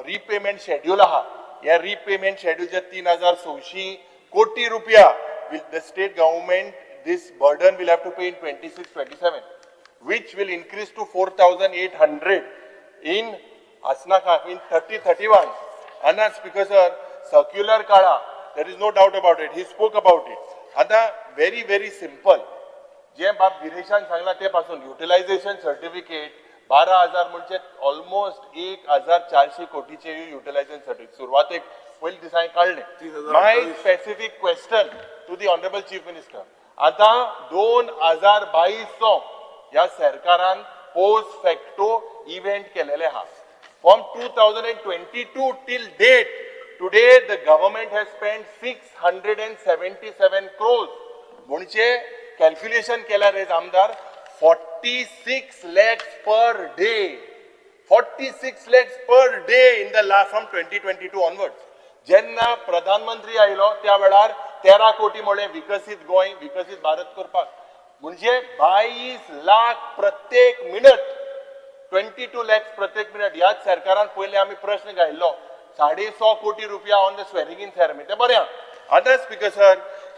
रिपेमेंट शेड्यूल आहा, हे रिपेमेंट शेड्यूल जे 3600 कोटी रुपया will the state government, this burden will have to pay in 26-27, which will increase to 4800 in Asnaka in 30-31. Anna, Speaker sir, circular काढा, there is no doubt about it. He spoke about it. आता very very simple, जे बाब गिरीशान सांगला ते पासून utilisation certificate 12,000 म्हणजे almost 1400 कोटीचे utilisation certificate सुरवातेक पयले दिसा काडले. My specific question to the honourable Chief Minister, आता 2022चो ह्या सरकारान पोस्ट फॅक्टो इव्हेंट केलेले आहा. From 2022 till date, today the government has spend 677 crores. म्हणजे कॅल्क्युलेशन केल्यार रे आमदार, 46 lakhs per day, 46 lakhs per day in the last from 2022 onward. जेन्ना प्रधानमंत्री आयलो त्या वेळार 13 कोटी म्हळें विकसीत गोंय, विकसीत भारत करपाक, म्हणजे 22 लाख प्रत्येक मिनट, 22 लॅक्स प्रत्येक मिनट. ह्याच सरकारान पयले आमी प्रश्न घायल्लो 150 कोटी रुपया on the swearing in ceremony. ते बरें आहा. आतां स्पीकर सर,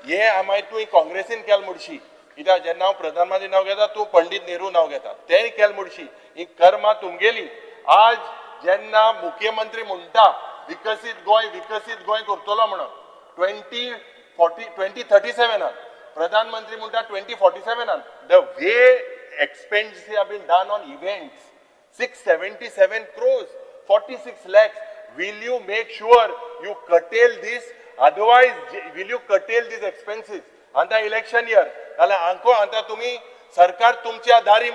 हे आमी तुवें काँग्रेसीन केल म्हणशी, कित्याक जेन्ना हांव प्रधानमंत्री नांव घेता, तूं पंडीत नेहरू नांव घेता, तेंय केल म्हणशी. ही कर्मां तुमगेली. आज जेन्ना मुख्यमंत्री म्हणटा विकसीत गोंय, विकसीत गोंय करतलो म्हणून 2040, 2037नान, प्रधानमंत्री म्हणटा 2047नान, the way expense have been done on events, 677 crores, 46 lakhs. Will you make sure you curtail this? Otherwise, will you curtail these expenses? आता इलेक्शन इयर जाल्यार आंको आतां तुमी सरकार तुमच्या दारी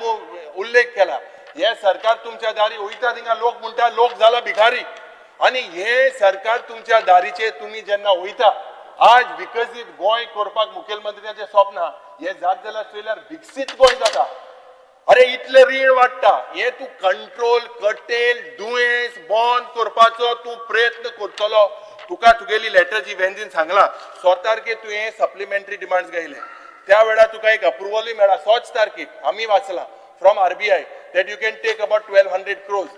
उल्लेख केला. हे सरकार तुमच्या दारी वयता थिंगा लोक म्हणटा लोक जाला भिकारी. आनी हे सरकार तुमच्या दारीचे तुमी जेन्ना वयता, आज विकसीत गोंय करपाक मुखेलमंत्र्याचें स्वप्न आहा. हे जात जाल्यार चोयल्यार विकसीत गोंय जाता. अरे, इतले रीण वाडटा, हे तूं कंट्रोल, कटेल, दुयेंस बंद करपाचो तूं प्रयत्न करतलो? तुका तुगेली लेटर जी वेन्झीन सांगला, 100 तारखे तुवें सप्लिमेंटरी डिमांड्स घायले, त्या वेळार तुका एक अप्रुवलूय मेळ्ळा 100 तारखेक, आमी वाचला, from RBI that you can take about 1200 crores.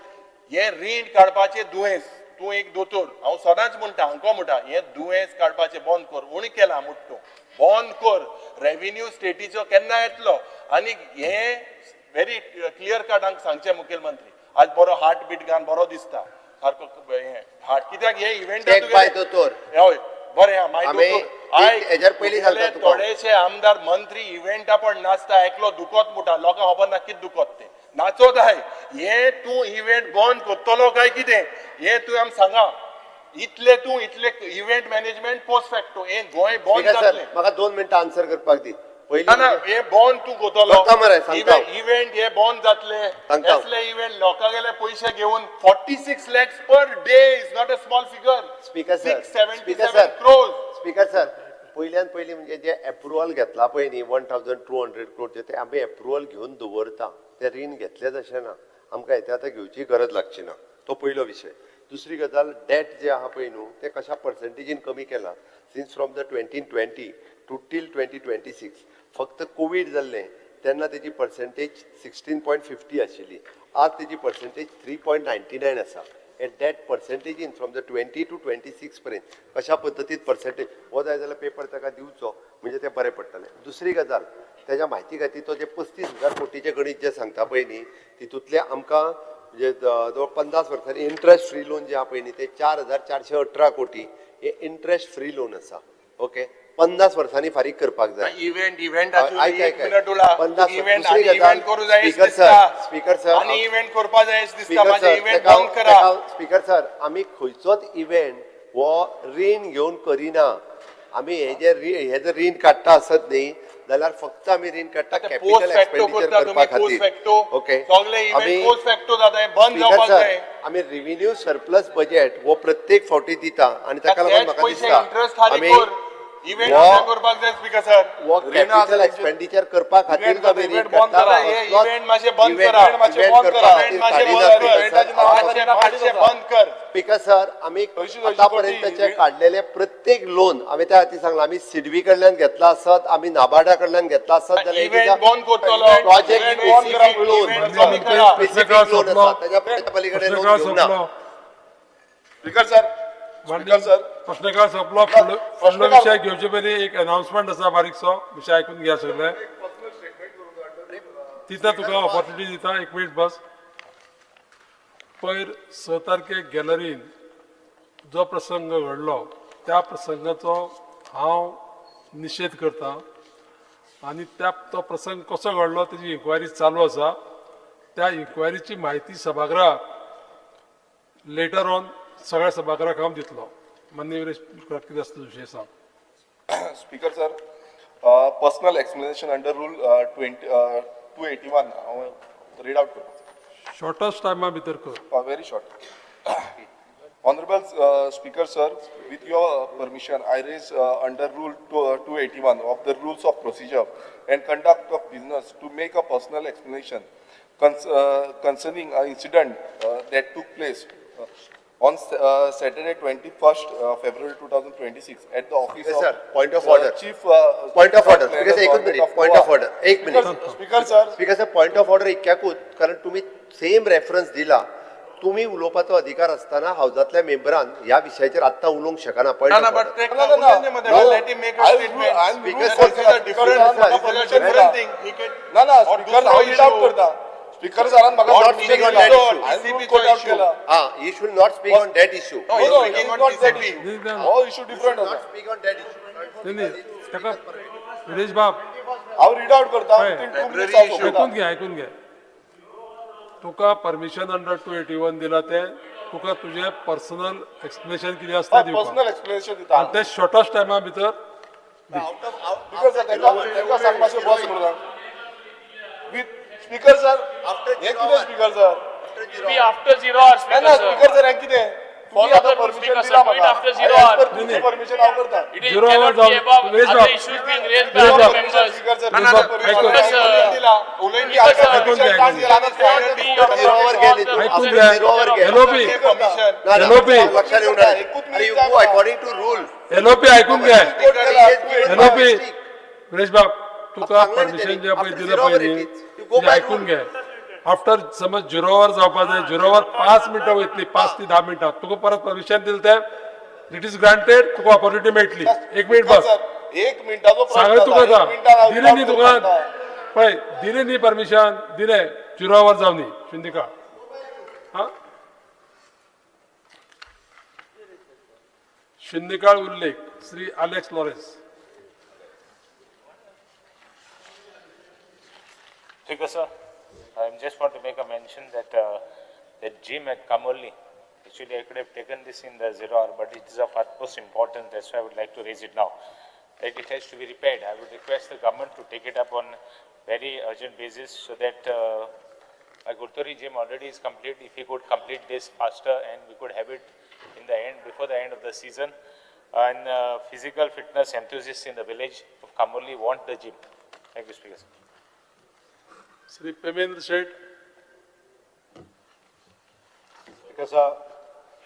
हे रीण काडपाचें दुयेंस, तूं एक दोतोर, हांव सदांच म्हणटा, हांको म्हणटा, हें दुयेंस काडपाचें बंद कर. उणी केलां म्हूट तूं, बंद कर. रेविन्यू स्टेटीचो केन्ना येतलो? आनी हे व्हेरी क्लियर कट हांकां सांगचें, मुखेलमंत्री आज बरो हार्ट बीट घालून बरो दिसता सारको हें हार्ट, कित्याक हे इव्हेंट Check by दोतोर. हय, बरें आहा मागीर. आमी दोतोर, आयक, हेज्यार पयलीं सांगता तुगेले तुका. थोडेशे आमदार मंत्री इव्हेंटा पण नाचता, एकलो दुखत मुटा, लोकांक खबर ना कितें दुखत तें, नाचत आहाय. हे तूं इव्हेंट बंद करतलो काय कितें, हे तूं आमकां सांगा. इतले तूं इतले इव्हेंट मॅनेजमेंट पोस्ट फॅक्टो, हे गोंय बंद स्पीकर सर, जातलें. म्हाका 2 मिनटां आन्सर करपाक दी. पयलीं ना ना, हे बंद तूं करतलो? करता मरे, सांगता. इव्हेंट हे बंद जातले? सांगता. असले इव्हेंट लोकांगेले पयशे घेवन, 46 lakhs per day is not a small figure. Speaker sir, six seventy speaker seven sir, crores. Speaker sir, पयल्यान पयलीं म्हणजे जे एप्रुवल घेतला पळय न्ही, 1200 क्रोरचे, ते आमी एप्रुवल घेवन दवरता. ते रीण घेतलेच अशें ना. आमकां येता आतां घेवची गरज लागची ना. तो पयलो विशय. दुसरी गजाल, डेट जे आहा पळय न्हू, ते कशा पर्संटेजीन कमी केला since from the 2020 to till 2026. फक्त कोवीड जाल्लें तेन्ना तेजी पर्संटेज 16.50 आशिल्ली, आज तेजी पर्संटेज 3.99 आसा. हे डेट पर्संटेजीन from the 20 to 26 पर्यंत कशा पद्दतीन पर्संटेज हो जाय जाल्यार पेपर ताका दिवचो, म्हणजे ते बरें पडटलें. दुसरी गजाल, तेज्या म्हायती खातीर, तो जे 35,000 कोटीचें गणीत जें सांगता पळय न्ही, तितूंतले आमकां म्हणजे जवळ 50 वर्सांनी इंट्रस्ट फ्री लोन जे आहा पळय न्ही, ते 4418 कोटी हे इंट्रस्ट फ्री लोन आसा. ओके, 50 वर्सांनी फारीक करपाक जाय. इव्हेंट इव्हेंट ऐक, ऐक, ऐक. 50. 50. इव्हेंट दुसरी गजाल, इव्हेंट करू जाय. स्पीकर सर, स्पीकर सर, आनी इव्हेंट करपा जाय दिसता. स्पीकर माझे सर, इव्हेंट बंद करा. स्पीकर सर, आमी खंयचोच इव्हेंट हो रीण घेवन करिना. आमी हे जे हे जर रीण काडटा आसत न्ही जाल्यार फक्त आमी रीण काडटा कॅपिटल एक्सपेंडिचर करपा खातीर. ओके, आमी आमी रिव्हेन्यू सरप्लस बजेट हो प्रत्येक फावटी दिता आनी ताका लागून म्हाका दिसता आमी हो कॅपिटल एक्सपेंडिचर करपा खातीर आमी रीण काडटा. स्पीकर सर, आमी आतां पर्यंतचे काडलेले प्रत्येक लोन आमी त्या खातीर सांगला, आमी सिडबी कडल्यान घेतला आसत, आमी नाबार्डा कडल्यान घेतला आसत जाल्यार project specific loan, specific loan आसा ताच्या पलीकडे लोन घेवंक ना. स्पीकर सर, प्रश्नकाळ सोंपलो. फुडलो विशय घेवचे पयलीं एक अनाउन्समेंट आसा बारीकसो, विशय आयकून घ्या सगळे. दिता तुका ऑपॉर्च्युनिटी दिता, एक मिनीट बस. पयर 6 तारखेक गॅलरीन जो प्रसंग घडलो त्या प्रसंगाचो हांव निशेध करता आनी त्या तो प्रसंग कसो घडलो तेजी इन्क्वायरी चालू आसा. त्या इन्क्वायरीची म्हायती सभागृहाक लेटर ऑन सगळ्या सभागृहाक हांव दितलो. माननीय कितें आसता विशय सांग. Speaker sir, personal explanation under rule 281 हांव रीड आउट करता. शॉर्टस्ट टायमा भितर कर. Very short. Honorable Speaker sir, with your permission, I raise under Rule 281 of the Rules of Procedure and Conduct of Business to make a personal explanation concerning an incident that took place on Saturday 21st February 2026 at the office yes, of sir, point of order. Chief point of order. Speaker sir, एकूच minute. Point of order. एक minute. Speaker sir. Speaker sir, point of order इतक्याकूच, कारण तुम्ही same reference दिला. तुम्ही उलोवपाचो अधिकार आसतना हावजांतल्या मेंबरान ह्या विशयाचेर आत्तां उलोवंक शकना. Point of order. ना ना स्पीकर हांव रीड आउट करता. स्पीकर सरान म्हाका not speak on that issue. Ah, he should not speak on that issue. No, no, he is not that issue. हो इशू डिफरंट आसा. Not speak on that issue. नाही ताका विरेश बाब हांव रीड आउट करता. ऐकून घे, ऐकून घे. तुका परमिशन अंडर 281 दिला ते तुका तुझे पर्सनल एक्सप्लेनेशन कितें आसता दिवपाक. पर्सनल एक्सप्लेनेशन दिता आनी ते शॉर्टस्ट टायमा भितर स्पीकर सर ताका सांग मातशें बस म्हणून. स्पीकर सर, हें कितें speaker sir? After 0 hours. ना ना स्पीकर सर, हें कितें? तुम्ही आता परमिशन दिला म्हाका, परमिशन हांव करता. झिरो our जावन एलओपी ऐकून घे. एलओपी विरेश बाब, तुका परमिशन जे पळय दिलां पळय न्ही, आयकून घे. आफ्टर समज 0 वर जावपा जाय, 0 वर 5 मिनटां वयतली, 5 ते 10 मिनटां तुका परत परमिशन दिलें तें it is granted, तुका ऑपॉर्च्युनिटी मेळटली. एक मिनिट बस, एक मिनटाचो सांगले तुका आतां दिलें न्ही तुका, पळय दिलें न्ही परमिशन, दिलें 0 वर जावं न्ही शुन्य. हां, शुन्यकाळ उल्लेख Shri Alex Lawrence. Speaker sir, I just want to make a mention that the gym at Camogli, actually I could have taken this in the 0 hour, but it is of utmost importance, that's why I would like to raise it now. That it has to be repaired. I would request the government to take it up on very urgent basis so that my Gurtori gym already is complete. If we could complete this faster and we could have it in the end, before the end of the season. And physical fitness enthusiasts in the village of Camogli want the gym. Thank you, Speaker sir. Shri Premendra Seth. Because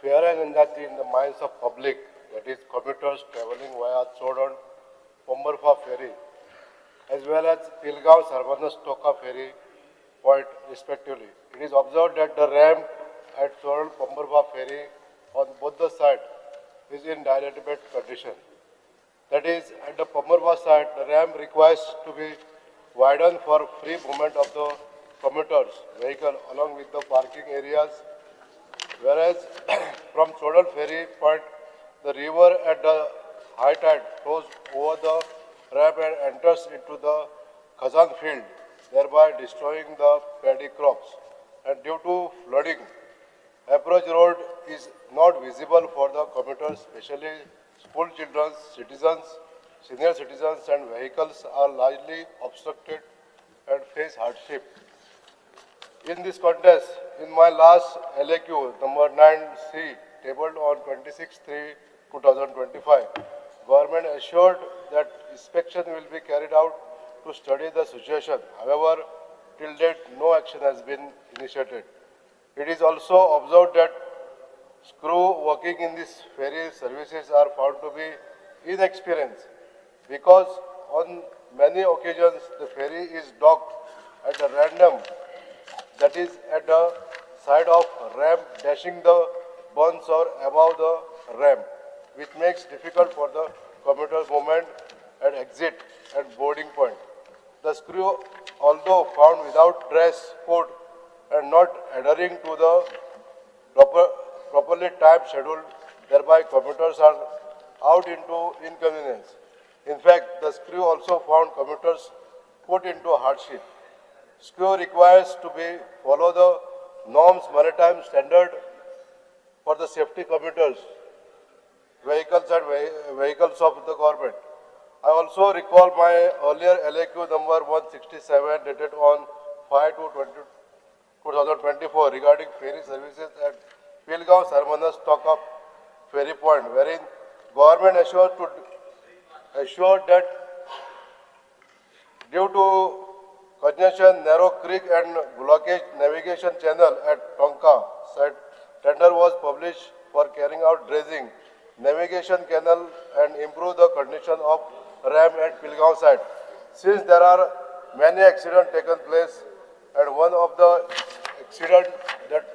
fear and anxiety in the minds of public, that is commuters travelling via Chodon Pomburpa ferry, as well as Pilgaon Sarbanes Toka ferry point respectively. It is observed that the ramp at Chodon Pomburpa ferry on both the sides is in dilapidated condition. That is, at the Pomburpa side, the ramp requires to be widened for free movement of the commuters vehicle along with the parking areas, whereas from Chodon ferry point, the river at the high tide flows over the ramp and enters into the Khazan field, thereby destroying the paddy crops. And due to flooding, Approach road is not visible for the commuters, especially school children, citizens, senior citizens and vehicles are largely obstructed and face hardship. In this context, in my last LAQ number 9C tabled on 26/3/2025, government assured that inspection will be carried out to study the situation. However, till date, no action has been initiated. It is also observed that crew working in these ferry services are found to be inexperienced because on many occasions the ferry is docked at a random, that is at the side of ramp, dashing the bunds or above the ramp, which makes difficult for the commuter movement at exit and boarding point. The crew, although found without dress code and not adhering to the properly timed schedule, thereby commuters are out into inconvenience. In fact, the crew also found commuters put into hardship. Crew requires to be follow the norms maritime standard for the safety commuters, vehicles and vehicles of the government. I also recall my earlier LAQ number 167 dated on 5/2/2024 regarding ferry services at Pilgaon Sarmanas Tonka Ferry Point, wherein government assured that due to congestion, narrow creek and blockage navigation channel at Tonka site, tender was published for carrying out dredging, navigation canal and improve the condition of ramp at Pilgaon site. Since there are many accidents taken place, and one of the accident that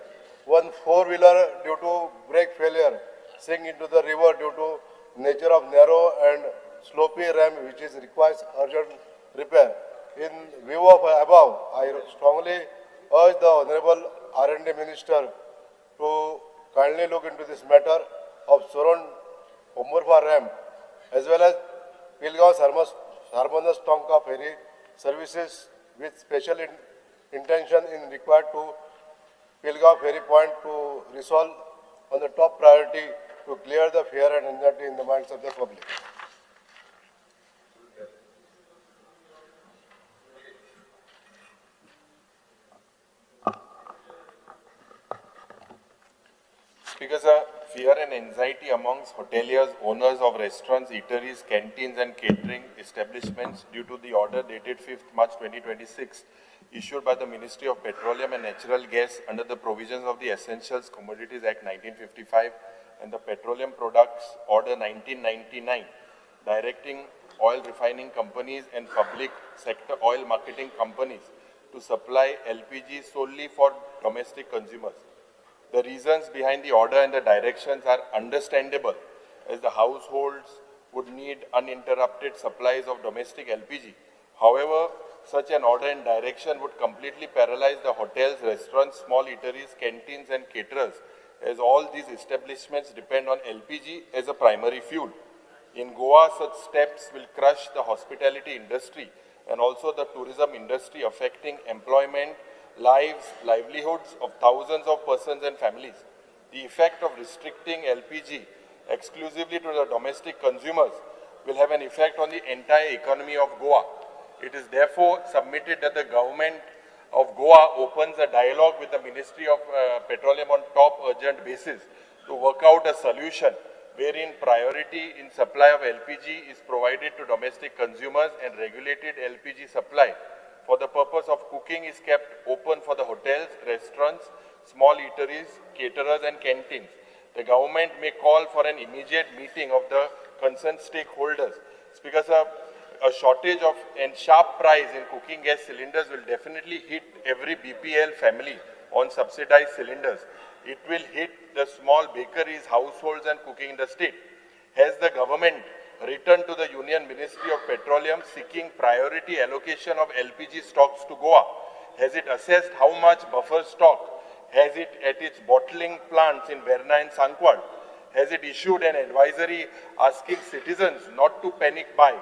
one four-wheeler due to brake failure sink into the river due to nature of narrow and slopey ramp, which is requires urgent repair. In view of above, I strongly urge the Honorable R&D Minister to kindly look into this matter of Soron Pomburpa ramp as well as Pilgaon Sarmanas Tonka ferry services with special intention in required to Pilgaon ferry point to resolve on the top priority to clear the fear and anxiety in the minds of the public. Speaker sir, fear and anxiety amongst hoteliers, owners of restaurants, eateries, canteens and catering establishments due to the order dated 5th March 2026 issued by the Ministry of Petroleum and Natural Gas under the provisions of the Essentials Commodities Act 1955 and the Petroleum Products Order 1999, directing oil refining companies and public sector oil marketing companies to supply LPG solely for domestic consumers. The reasons behind the order and the directions are understandable, as the households would need uninterrupted supplies of domestic LPG. However, such an order and direction would completely paralyze the hotels, restaurants, small eateries, canteens and caterers, as all these establishments depend on LPG as a primary fuel. In Goa, such steps will crush the hospitality industry and also the tourism industry, affecting employment, lives, livelihoods of thousands of persons and families. The effect of restricting LPG exclusively to the domestic consumers will have an effect on the entire economy of Goa. It is therefore submitted that the government of Goa opens a dialogue with the Ministry of Petroleum on top urgent basis to work out a solution wherein priority in supply of LPG is provided to domestic consumers and regulated LPG supply for the purpose of cooking is kept open for the hotels, restaurants, small eateries, caterers and canteens. The government may call for an immediate meeting of the concerned stakeholders. Because a shortage of and sharp price in cooking gas cylinders will definitely hit every BPL family on subsidized cylinders. It will hit the small bakeries, households and cooking in the state. Has the government written to the Union Ministry of Petroleum seeking priority allocation of LPG stocks to Goa? Has it assessed how much buffer stock has it at its bottling plants in Verna and Sankwal? Has it issued an advisory asking citizens not to panic buy?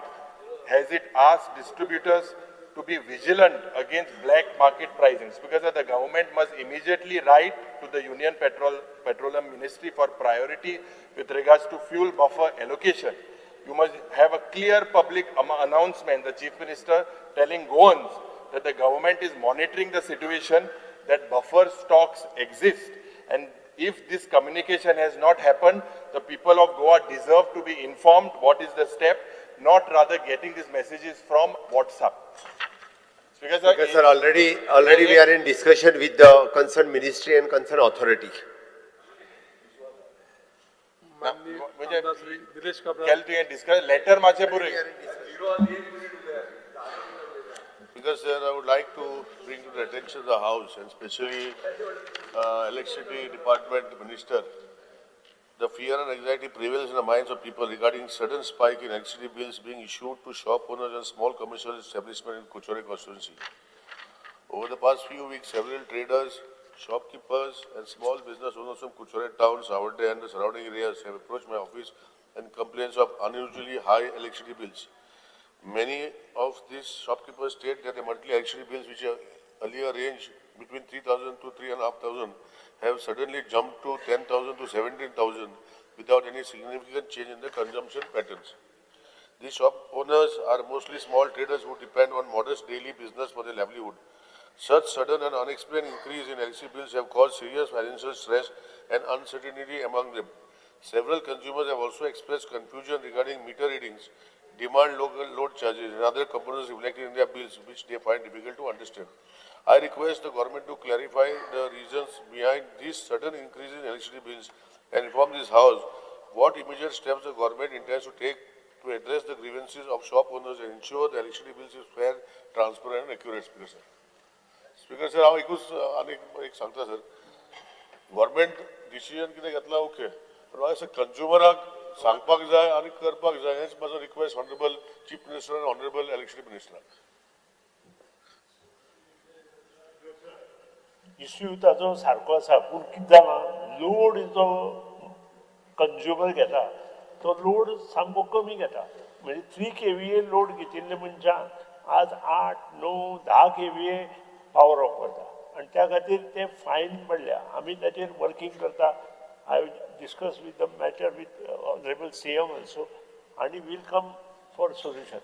Has it asked distributors to be vigilant against black market pricing. Because the government must immediately write to the Union Petroleum Ministry for priority with regards to fuel buffer allocation. You must have a clear public announcement, the Chief Minister telling Goans that the government is monitoring the situation, that buffer stocks exist. And if this communication has not happened, the people of Goa deserve to be informed what is the step, not rather getting these messages from WhatsApp. Because sir, already we are in discussion with the concerned ministry and concerned authority. Letter माचे पुरे. Because sir, I would like to bring to the attention of the House and especially Electricity Department Minister, the fear and anxiety prevails in the minds of people regarding sudden spike in electricity bills being issued to shop owners and small commercial establishments in Curchorem constituency. Over the past few weeks, several traders, shopkeepers and small business owners from Curchorem town, Savarte and the surrounding areas have approached my office and complaints of unusually high electricity bills. Many of these shopkeepers state that the monthly electricity bills, which are earlier ranged between 3,000 to 3,500, have suddenly jumped to 10,000 to 17,000 without any significant change in the consumption patterns. These shop owners are mostly small traders who depend on modest daily business for their livelihood. Such sudden and unexplained increase in electricity bills have caused serious financial stress and uncertainty among them. Several consumers have also expressed confusion regarding meter readings, demand local load charges and other components reflected in their bills, which they find difficult to understand. I request the government to clarify the reasons behind this sudden increase in electricity bills and inform this House what immediate steps the government intends to take to address the grievances of shop owners and ensure the electricity bills is fair, transparent and accurate. Speaker sir. Speaker sir, हांव एकूच आनीक एक सांगता sir, government decision कितें घेतला okay, पण म्हाका कंज्युमराक सांगपाक जाय आनी करपाक जाय, हेच म्हाजो रिक्वेस्ट ऑनरेबल चीफ मिनिस्टर आनी ऑनरेबल इलेक्ट्रिसिटी मिनिस्टराक. इश्यू ताजो सारको आसा, पूण कितें जालां, लोड जो कंज्युमर घेता तो लोड सामको कमी घेता. म्हणजे 3 kVA load घेतिल्ले मनशान आज 8, 9, 10 kVA power of करता आनी त्या खातीर ते फायन पडल्या. आमी ताचेर वर्कींग करता. I will discuss with the matter with honourable CM also आनी will come for solution.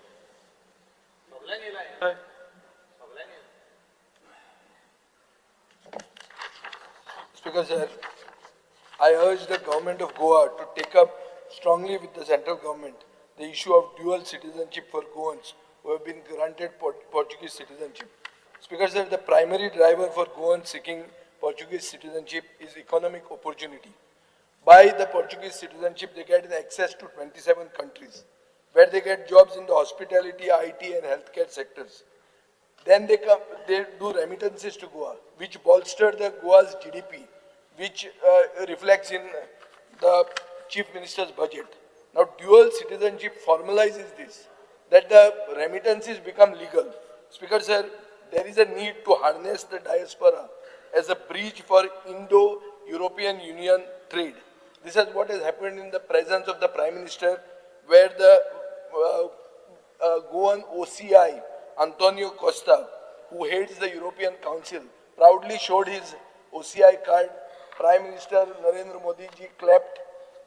Speaker sir, I urge the government of Goa to take up strongly with the central government the issue of dual citizenship for Goans who have been granted Portuguese citizenship. Speaker sir, the primary driver for Goans seeking Portuguese citizenship is economic opportunity. By the Portuguese citizenship, they get access to 27 countries where they get jobs in the hospitality, IT and healthcare sectors. Then they do remittances to Goa, which bolster the Goa's GDP, which reflects in the Chief Minister's budget. Now, dual citizenship formalizes this, that the remittances become legal. Speaker sir, there is a need to harness the diaspora as a bridge for Indo-European Union trade. This is what has happened in the presence of the Prime Minister, where the Goan OCI, Antonio Costa, who heads the European Council, proudly showed his OCI card. Prime Minister Narendra Modi ji clapped.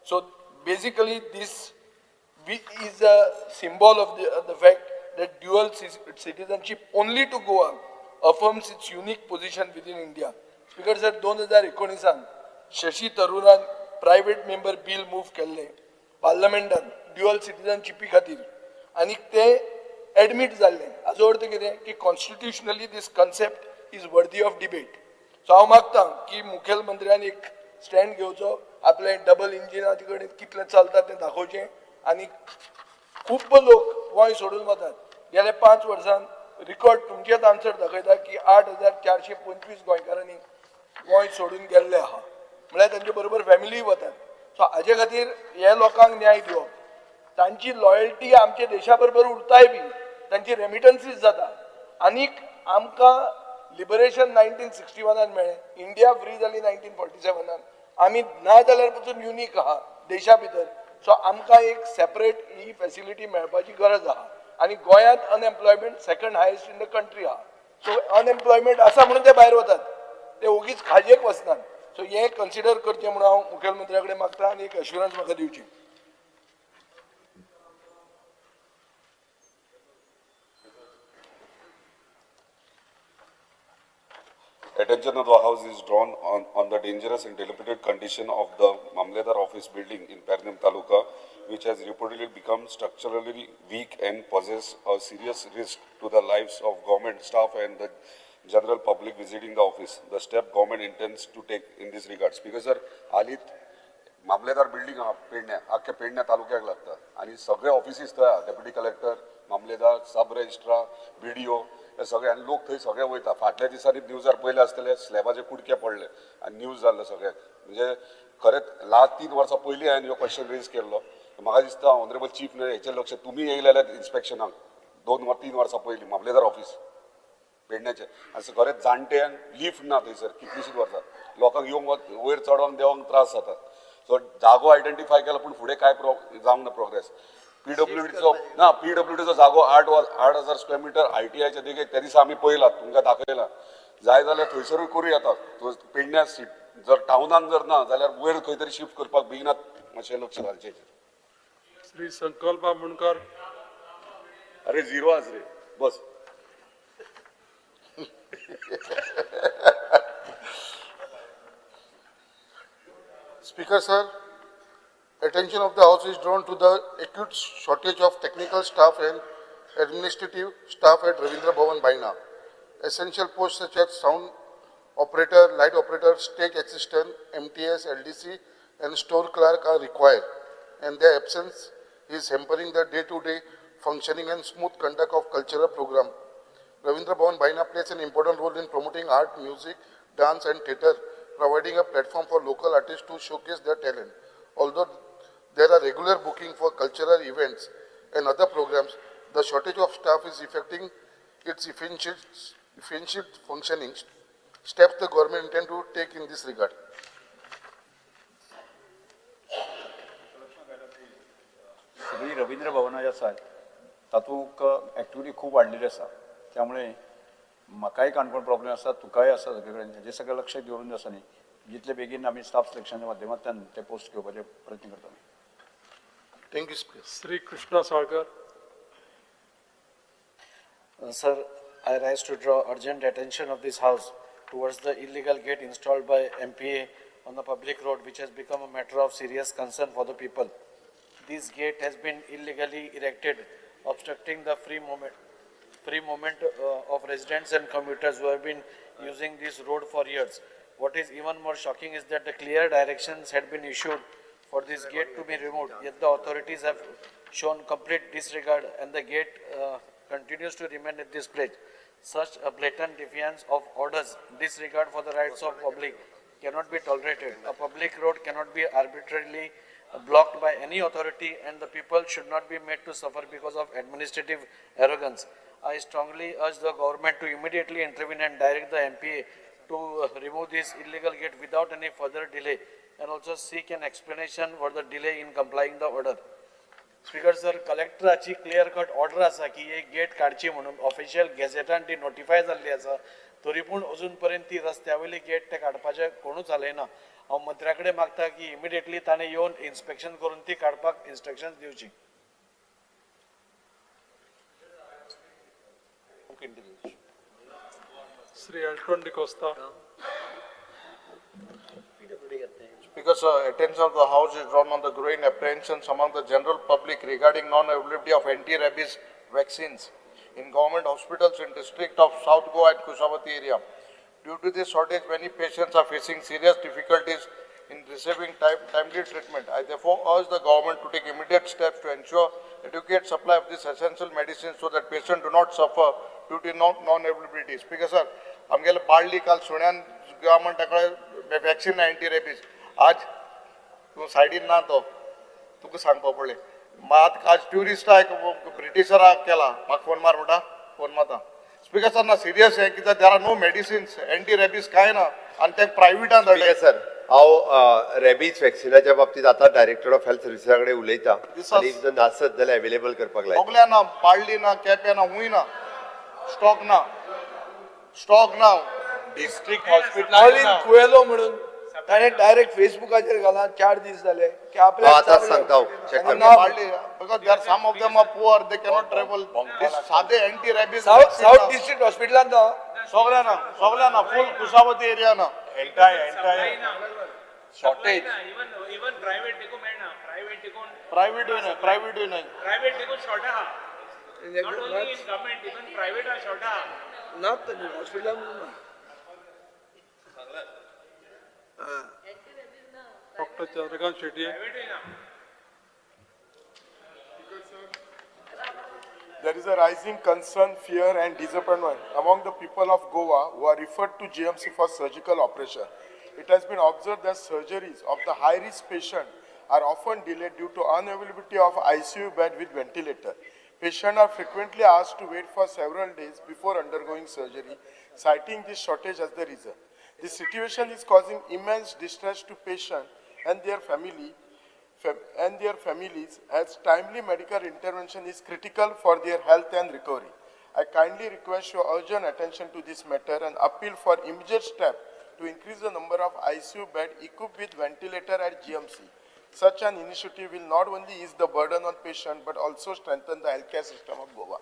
So basically this is a symbol of the fact that dual citizenship only to Goa affirms its unique position within India. Speaker sir, 2019 Shashi Tharuran private member bill move केल्ले पार्लमेंटान dual citizenship खातीर आनी ते admit जाल्ले. हाजो अर्थ कितें की constitutionally this concept is worthy of debate. So हांव मागता की मुखेलमंत्र्यान एक स्टँड घेवचो, आपलें डबल इंजिना कडेन कितलें चलता तें दाखोवचें आनी खूब लोक गोंय सोडून वतात. गेल्या 5 वर्सांत रिकॉर्ड तुमचेच आन्सर दाखयता की 8,425 गोंयकारांनी गोंय सोडून गेल्ले आहा, म्हळ्यार तांचे बरोबर फॅमिलीय वतात. सो हाजे खातीर हे लोकांक न्याय दिवप, तांची लॉयल्टी आमच्या देशा बरोबर उरताय बी, तांची रेमिटन्सीस जाता. आनीक आमकां लिबरेशन 1961 मेळ्ळें, इंडिया फ्री जाली 1947, आमी ना जाल्यार पसून युनीक आहा देशा भितर. सो आमकां एक सेपरेट ही फॅसिलिटी मेळपाची गरज आहा. आनी गोंयांत unemployment second highest in the country आहा. सो अनएम्प्लॉयमेंट आसा म्हणून ते भायर वतात, ते ओगीच खाजयेक वचनात. सो हें कन्सिडर करचें म्हणून हांव मुखेलमंत्र्या कडेन मागता आनी एक अश्युरन्स म्हाका दिवची. Attention of the House is drawn on the dangerous and dilapidated condition of the Mamledar office building in Pernem Taluka, which has reportedly become structurally weak and poses a serious risk to the lives of government staff and the general public visiting the office. The step government intends to take in this regard. Speaker sir, हालींच मामलेदार building आहा पेडण्या, आख्या पेडण्या तालुक्याक लागता आनी सगळे ऑफिसीस थंय आहा, deputy collector, mamlatdar, sub registrar, BDO हे सगळे, आनी लोक थंय सगळे वयता. फाटल्या दिसांनी न्यूजार पयले आसतले स्लॅबाचे कुडके पडले आनी न्यूज जाल्लो सगळ्याक. म्हणजे खरेंच लास्ट 3 वर्सां पयलीं हांवें हो क्वेश्चन रेज केल्लो. म्हाका दिसता ऑनरेबल चीफ हेचें लक्ष तुमी येयले जाल्यार इन्स्पेक्शनाक 2 वा 3 वर्सां पयलीं मामलेदार ऑफिस पेडण्याचें आनी खरेंच जाणट्यांक लिफ्ट ना थंयसर कितलींशींच वर्सां, लोकांक येवंक वयर चडोंक देंवोंक त्रास जाता. सो जागो आयडेंटिफाय केला पूण फुडें कांय जावंक ना प्रोग्रेस. पीडब्ल्यूडीचो ना, पीडब्ल्यूडीचो जागो 8,000 स्क्वेअर मिटर आयटीआयच्या देगेक त्या दिसा आमी पळयला, तुमकां दाखयला. जाय जाल्यार थंयसरूय करूं येता. पेडण्या जर टावनान जर ना जाल्यार वयर खंय तरी शिफ्ट करपाक बेगिनात मातशें लक्ष घालचें. श्री संकल्प आमोणकर. अरे झिरो आज रे बस. Speaker sir, attention of the House is drawn to the acute shortage of technical staff and administrative staff at Ravindra Bhavan Baina. Essential posts such as sound operator, light operator, stage assistant, MTS, LDC and store clerk are required, and their absence is hampering the day-to-day functioning and smooth conduct of cultural program. Ravindra Bhavan Baina plays an important role in promoting art, music, dance and theatre, providing a platform for local artists to showcase their talent. Although there are regular booking for cultural events and other programs, the shortage of staff is affecting its efficient functioning. Steps the government intend to take in this regard. सगळी रवींद्र भवनां जी आसात तातूंत activity खूब वाडलेली आसा, त्यामुळे म्हाकाय Canacona problem आसा, तुकाय आसा, सगळे कडेन हेजें सगळें लक्ष दवरून आसा न्ही, जितले बेगीन आमी स्टाफ सिलेक्शनाच्या माध्यमांतल्यान ते पोस्ट घेवपाचे प्रयत्न करतले. Thank you. Shri Krishna Salkar. Sir, I rise to draw urgent attention of this house towards the illegal gate installed by MPA on the public road, which has become a matter of serious concern for the people. This gate has been illegally erected, obstructing the free movement of residents and commuters who have been using this road for years. What is even more shocking is that the clear directions had been issued for this gate to be removed, yet the authorities have shown complete disregard and the gate continues to remain at this place. Such a blatant defiance of orders, disregard for the rights of public cannot be tolerated. A public road cannot be arbitrarily blocked by any authority, and the people should not be made to suffer because of administrative arrogance. I strongly urge the government to immediately intervene and direct the MPA to remove this illegal gate without any further delay, and also seek an explanation for the delay in complying the order. Speaker sir, कलेक्टराची clear cut order आसा की एक get काडची म्हणून official गॅझेटान ती notify जाल्ली आसा, तरी पूण अजून पर्यंत ती रस्त्या वयली गेट ते काडपाचें कोणूच हालयना. हांव मंत्र्या कडेन मागता की इमिडिएटली ताणें येवन इन्स्पेक्शन करून ती काडपाक इन्स्ट्रक्शन्स दिवची. Shri Elton D'Costa. Speaker sir, attention of the House is drawn on the growing apprehensions among the general public regarding non-availability of anti-rabies vaccines in government hospitals in district of South Goa and Kushavati area. Due to this shortage, many patients are facing serious difficulties in receiving timely treatment. I therefore urge the government to take immediate steps to ensure adequate supply of this essential medicine so that patients do not suffer due to non-availability. Speaker sir, आमगेले बाळ्ळी काल सुण्यान government ताका vaccine anti rabies, आज तूं सायडीन ना तो तुका सांगपा पडलें. मात आज ट्युरिस्टाक ब्रिटिशराक केला, म्हाका फोन मार म्हणटा, फोन मारता. स्पीकर सर, ना सिरियस हें कित्याक there are no medicines, anti rabies कांय ना आनी ते प्रायवेटान धाडले. सर, हांव रेबीज वॅक्सिनाच्या बाबतीत आतां डायरेक्टर ऑफ हेल्थ सर्विसा कडेन उलयता आनी जर नासत जाल्यार अवेलेबल करपाक लायता. सगल्या ना, पाळ्ळी ना, केप्यां ना, हुंय ना, स्टॉक ना, स्टॉक ना. डिस्ट्रिक्ट हॉस्पिटल मॉलिन कुएलो म्हणून ताणें डायरेक्ट फेसबुकाचेर घाला 4 दीस जाले की आपल्याक आतांच सांगता हांव, चॅक करता. Because there are some of them are poor, they cannot travel. This साधे anti rabies south district हॉस्पिटलांत ना सगळ्या ना, सगळ्या ना, फुल कुशावती एरिया ना. Entire shortage. Even private देखून मेळना, प्रायव्हेट देखून प्रायव्हेटूय नाही, प्रायव्हेटूय नाही, प्रायव्हेट देखून शॉर्ट आहा. Not only in government, even private are short आहा. ना हॉस्पिटलांत Doctor Chandrakant Shetty. There is a rising concern, fear and disappointment among the people of Goa who are referred to GMC for surgical operation. It has been observed that surgeries of the high-risk patient are often delayed due to unavailability of ICU bed with ventilator. Patients are frequently asked to wait for several days before undergoing surgery, citing this shortage as the reason. This situation is causing immense distress to patients and their family and their families, as timely medical intervention is critical for their health and recovery. I kindly request your urgent attention to this matter and appeal for immediate step to increase the number of ICU beds equipped with ventilator at GMC. Such an initiative will not only ease the burden on patients but also strengthen the healthcare system of Goa.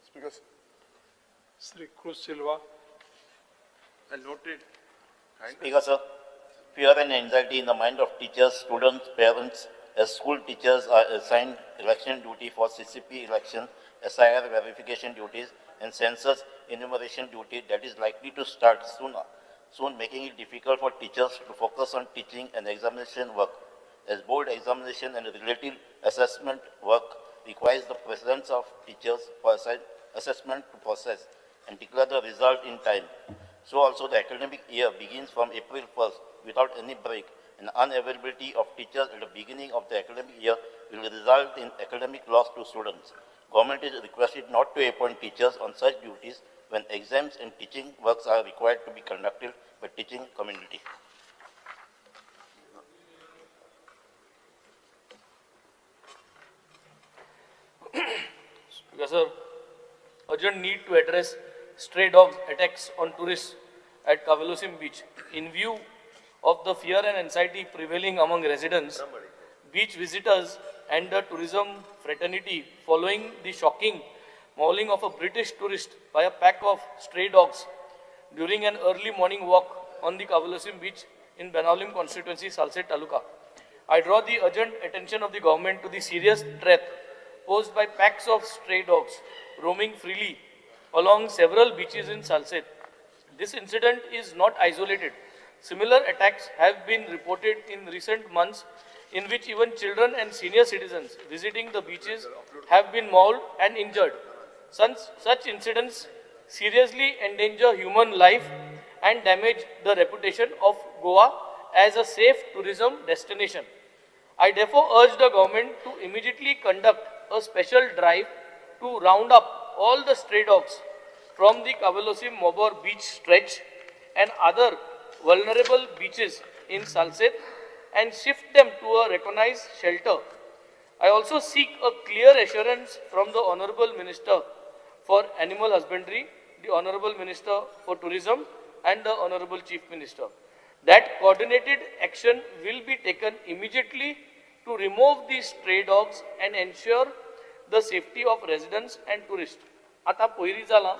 Speaker. Shri Cruz Silva. I noted. Speaker sir, fear and anxiety in the mind of teachers, students, parents, as school teachers are assigned election duty for CCP election, SIR verification duties, and census enumeration duty that is likely to start soon, making it difficult for teachers to focus on teaching and examination work, as board examination and related assessment work requires the presence of teachers for assessment to process and declare the result in time. So also the academic year begins from April 1st without any break, and unavailability of teachers at the beginning of the academic year will result in academic loss to students. Government is requested not to appoint teachers on such duties when exams and teaching works are required to be conducted by teaching community. Speaker sir, urgent need to address stray dog attacks on tourists at Cavelossim Beach. In view of the fear and anxiety prevailing among residents, beach visitors and the tourism fraternity following the shocking mauling of a British tourist by a pack of stray dogs during an early morning walk on the Cavelossim Beach in Benaulim constituency, Salcete Taluka. I draw the urgent attention of the government to the serious threat posed by packs of stray dogs roaming freely along several beaches in Salcete. This incident is not isolated. Similar attacks have been reported in recent months, in which even children and senior citizens visiting the beaches have been mauled and injured. Such incidents seriously endanger human life and damage the reputation of Goa as a safe tourism destination. I therefore urge the government to immediately conduct a special drive to round up all the stray dogs from the Cavelossim Mobor beach stretch and other vulnerable beaches in Salcete and shift them to a recognized shelter. I also seek a clear assurance from the Honorable Minister for Animal Husbandry, the Honorable Minister for Tourism, and the Honorable Chief Minister that coordinated action will be taken immediately to remove these stray dogs and ensure the safety of residents and tourists. Ata poyri zala,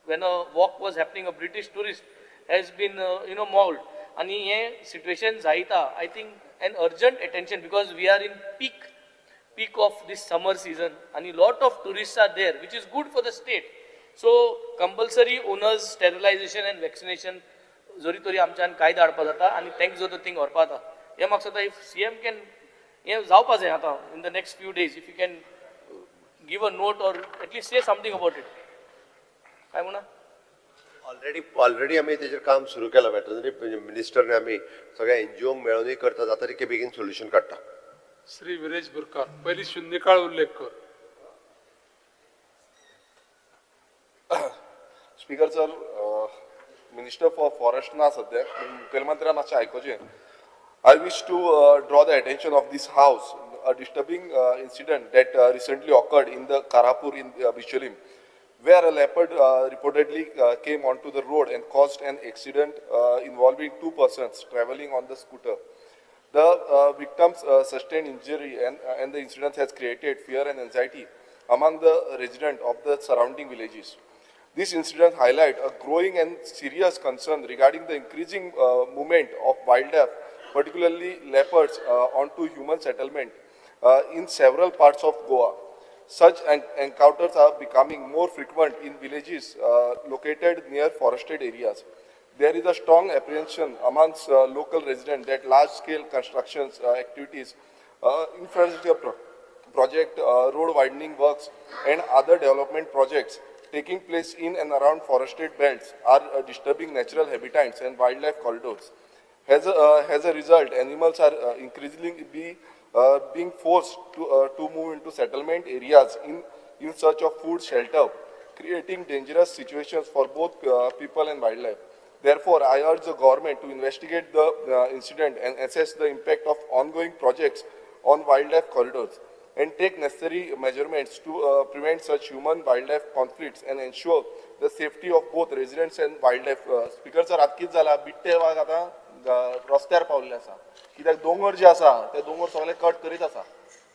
when a walk was happening, a British tourist has been mauled. Ani ye situation zaita, I think an urgent attention, because we are in peak of this summer season and a lot of tourists are there, which is good for the state. So compulsory owners sterilization and vaccination zori tori amchan काय धाडपा जाता आनी तांकां जो तो thing व्हरपा जाता. हे म्हाका if CM can हे जावपा जाय आतां in the next few days, if you can give a note or at least say something about it. काय म्हणा ऑलरेडी आमी तेजेर काम सुरू केलां. वेटरनरी मिनिस्टरने आमी सगळ्या एनजीओंक मेळोनूय करता, जाता तितके बेगीन सोल्युशन काडटा. श्री विरेश बोरकार, पयली शून्यकाळ उल्लेख कर. Speaker sir, minister for forest ना सद्याक, मुखेलमंत्र्यान मातशें आयकुचें. I wish to draw the attention of this house a disturbing incident that recently occurred in the Karapur in Bicholim, where a leopard reportedly came onto the road and caused an accident involving two persons traveling on the scooter. The victims sustained injury and the incident has created fear and anxiety among the residents of the surrounding villages. This incident highlights a growing and serious concern regarding the increasing movement of wildlife, particularly leopards, onto human settlement in several parts of Goa. Such encounters are becoming more frequent in villages located near forested areas. There is a strong apprehension amongst local residents that large-scale construction activities, infrastructure project, road widening works, and other development projects taking place in and around forested belts are disturbing natural habitats and wildlife corridors. As a result, animals are increasingly being forced to move into settlement areas in search of food, shelter, creating dangerous situations for both people and wildlife. Therefore, I urge the government to investigate the incident and assess the impact of ongoing projects on wildlife corridors and take necessary measurements to prevent such human-wildlife conflicts and ensure the safety of both residents and wildlife. Speaker sir, आतां कितें जाला, बिबटे वाग आतां रस्त्यार पावल्ले आसा, कित्याक दोंगर जे आसा ते दोंगर सगळे कट करीत आसा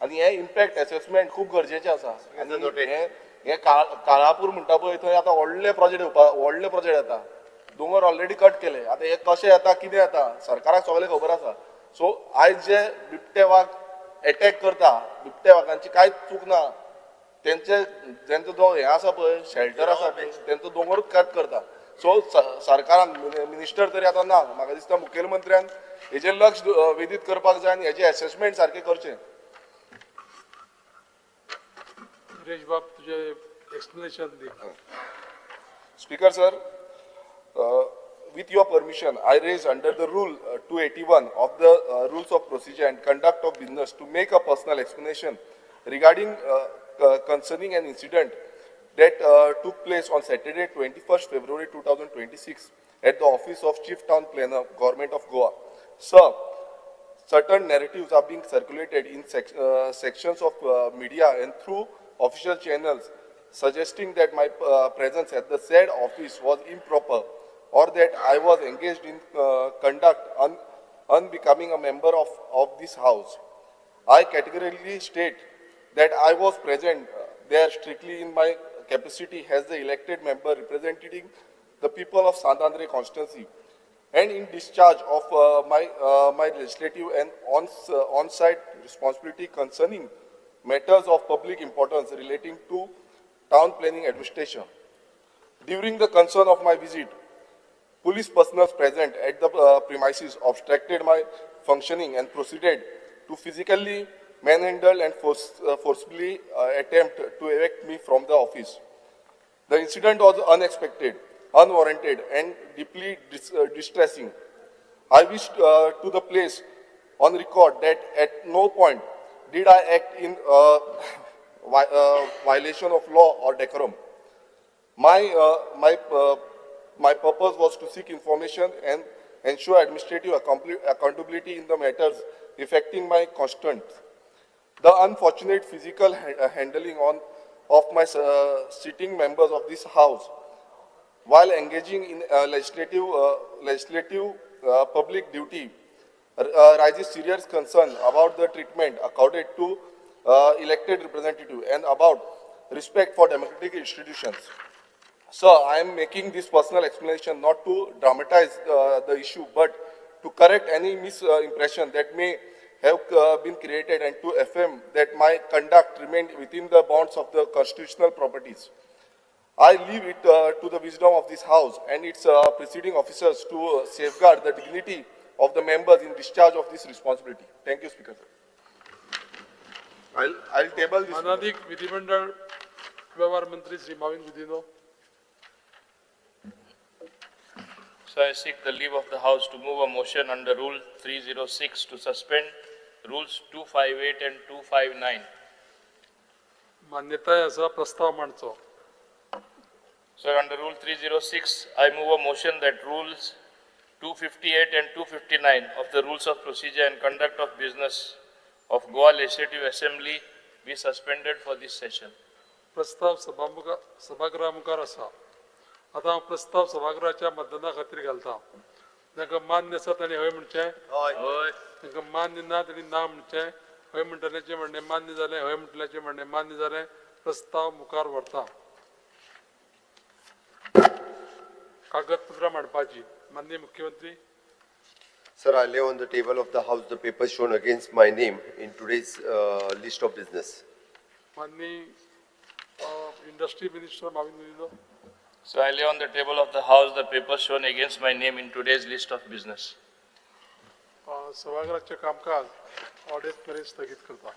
आनी हे इम्पॅक्ट एसेसमेंट खूब गरजेचें आसा. आनी हे काळापूर म्हणटा पळय थंय आतां व्हडले प्रोजेक्ट येवपा, व्हडले प्रोजेक्ट येता, दोंगर ऑलरेडी कट केले, आतां हे कशें येता कितें येता सरकाराक सगळें खबर आसा. सो आयज जे बिबटे वाग एटॅक करता, बिबटे वागांची कांयच चूक ना, तेंचे जेंचो जो हें आसा पळय शेल्टर आसा पळय तेंचो दोंगरूच कट करता. सो सरकारान मिनिस्टर तरी आतां ना, म्हाका दिसता मुखेलमंत्र्यान हेजेर लक्ष वेधीत करपाक जाय आनी हेजें एसेसमेंट सारकें करचें. सुरेश बाब, तुजें explanation the. Speaker sir, with your permission, I raise under the rule 281 of the Rules of Procedure and Conduct of Business to make a personal explanation regarding concerning an incident that took place on Saturday, 21st February 2026 at the office of Chief Town Planner, Government of Goa. Sir, certain narratives are being circulated in sections of media and through official channels suggesting that my presence at the said office was improper or that I was engaged in conduct unbecoming a member of this house. I categorically state that I was present there strictly in my capacity as the elected member representing the people of Sant Andre constituency and in discharge of my legislative and on-site responsibility concerning matters of public importance relating to town planning administration. During the concern of my visit, police personnel present at the premises obstructed my functioning and proceeded to physically manhandle and forcibly attempt to evict me from the office. The incident was unexpected, unwarranted, and deeply distressing. I wish to the place on record that at no point did I act in violation of law or decorum. My purpose was to seek information and ensure administrative accountability in the matters affecting my constituents. The unfortunate physical handling of my sitting members of this house while engaging in legislative public duty raises serious concern about the treatment accorded to elected representative and about respect for democratic institutions. Sir, I am making this personal explanation not to dramatize the issue, but to correct any misimpression that may have been created and to affirm that my conduct remained within the bounds of the constitutional properties. I leave it to the wisdom of this House and its preceding officers to safeguard the dignity of the members in discharge of this responsibility. Thank you, Speaker. I'll table this. मानादीक विधिमंडळ व्यवहार मंत्री Shri Mauvin Godinho. So I seek the leave of the House to move a motion under Rule 306 to suspend Rules 258 and 259. मान्यताय आसा, प्रस्ताव मांडचो. Sir, under Rule 306, I move a motion that Rules 258 and 259 of the Rules of Procedure and Conduct of Business of Goa Legislative Assembly be suspended for this session. प्रस्ताव सभागृहा मुखार आसा. आतां हांव प्रस्ताव सभागृहाच्या मतदाना खातीर घालता. तांकां मान्य आसा तांणी हय म्हणचें, हय. तांकां मान्य ना तांणी ना म्हणचें. हय म्हणटल्याचें म्हणणें मान्य जालें, हय म्हणटल्याचें म्हणणें मान्य जालें. प्रस्ताव मुखार व्हरता. कागदपत्रां मांडपाची. माननीय मुख्यमंत्री. Sir, I lay on the table of the House the papers shown against my name in today's list of business. माननीय industry minister Mauvin Godinho. So I lay on the table of the House the papers shown against my name in today's list of business. सभागृहाचें कामकाज अडेच मेरेन स्थगीत करता.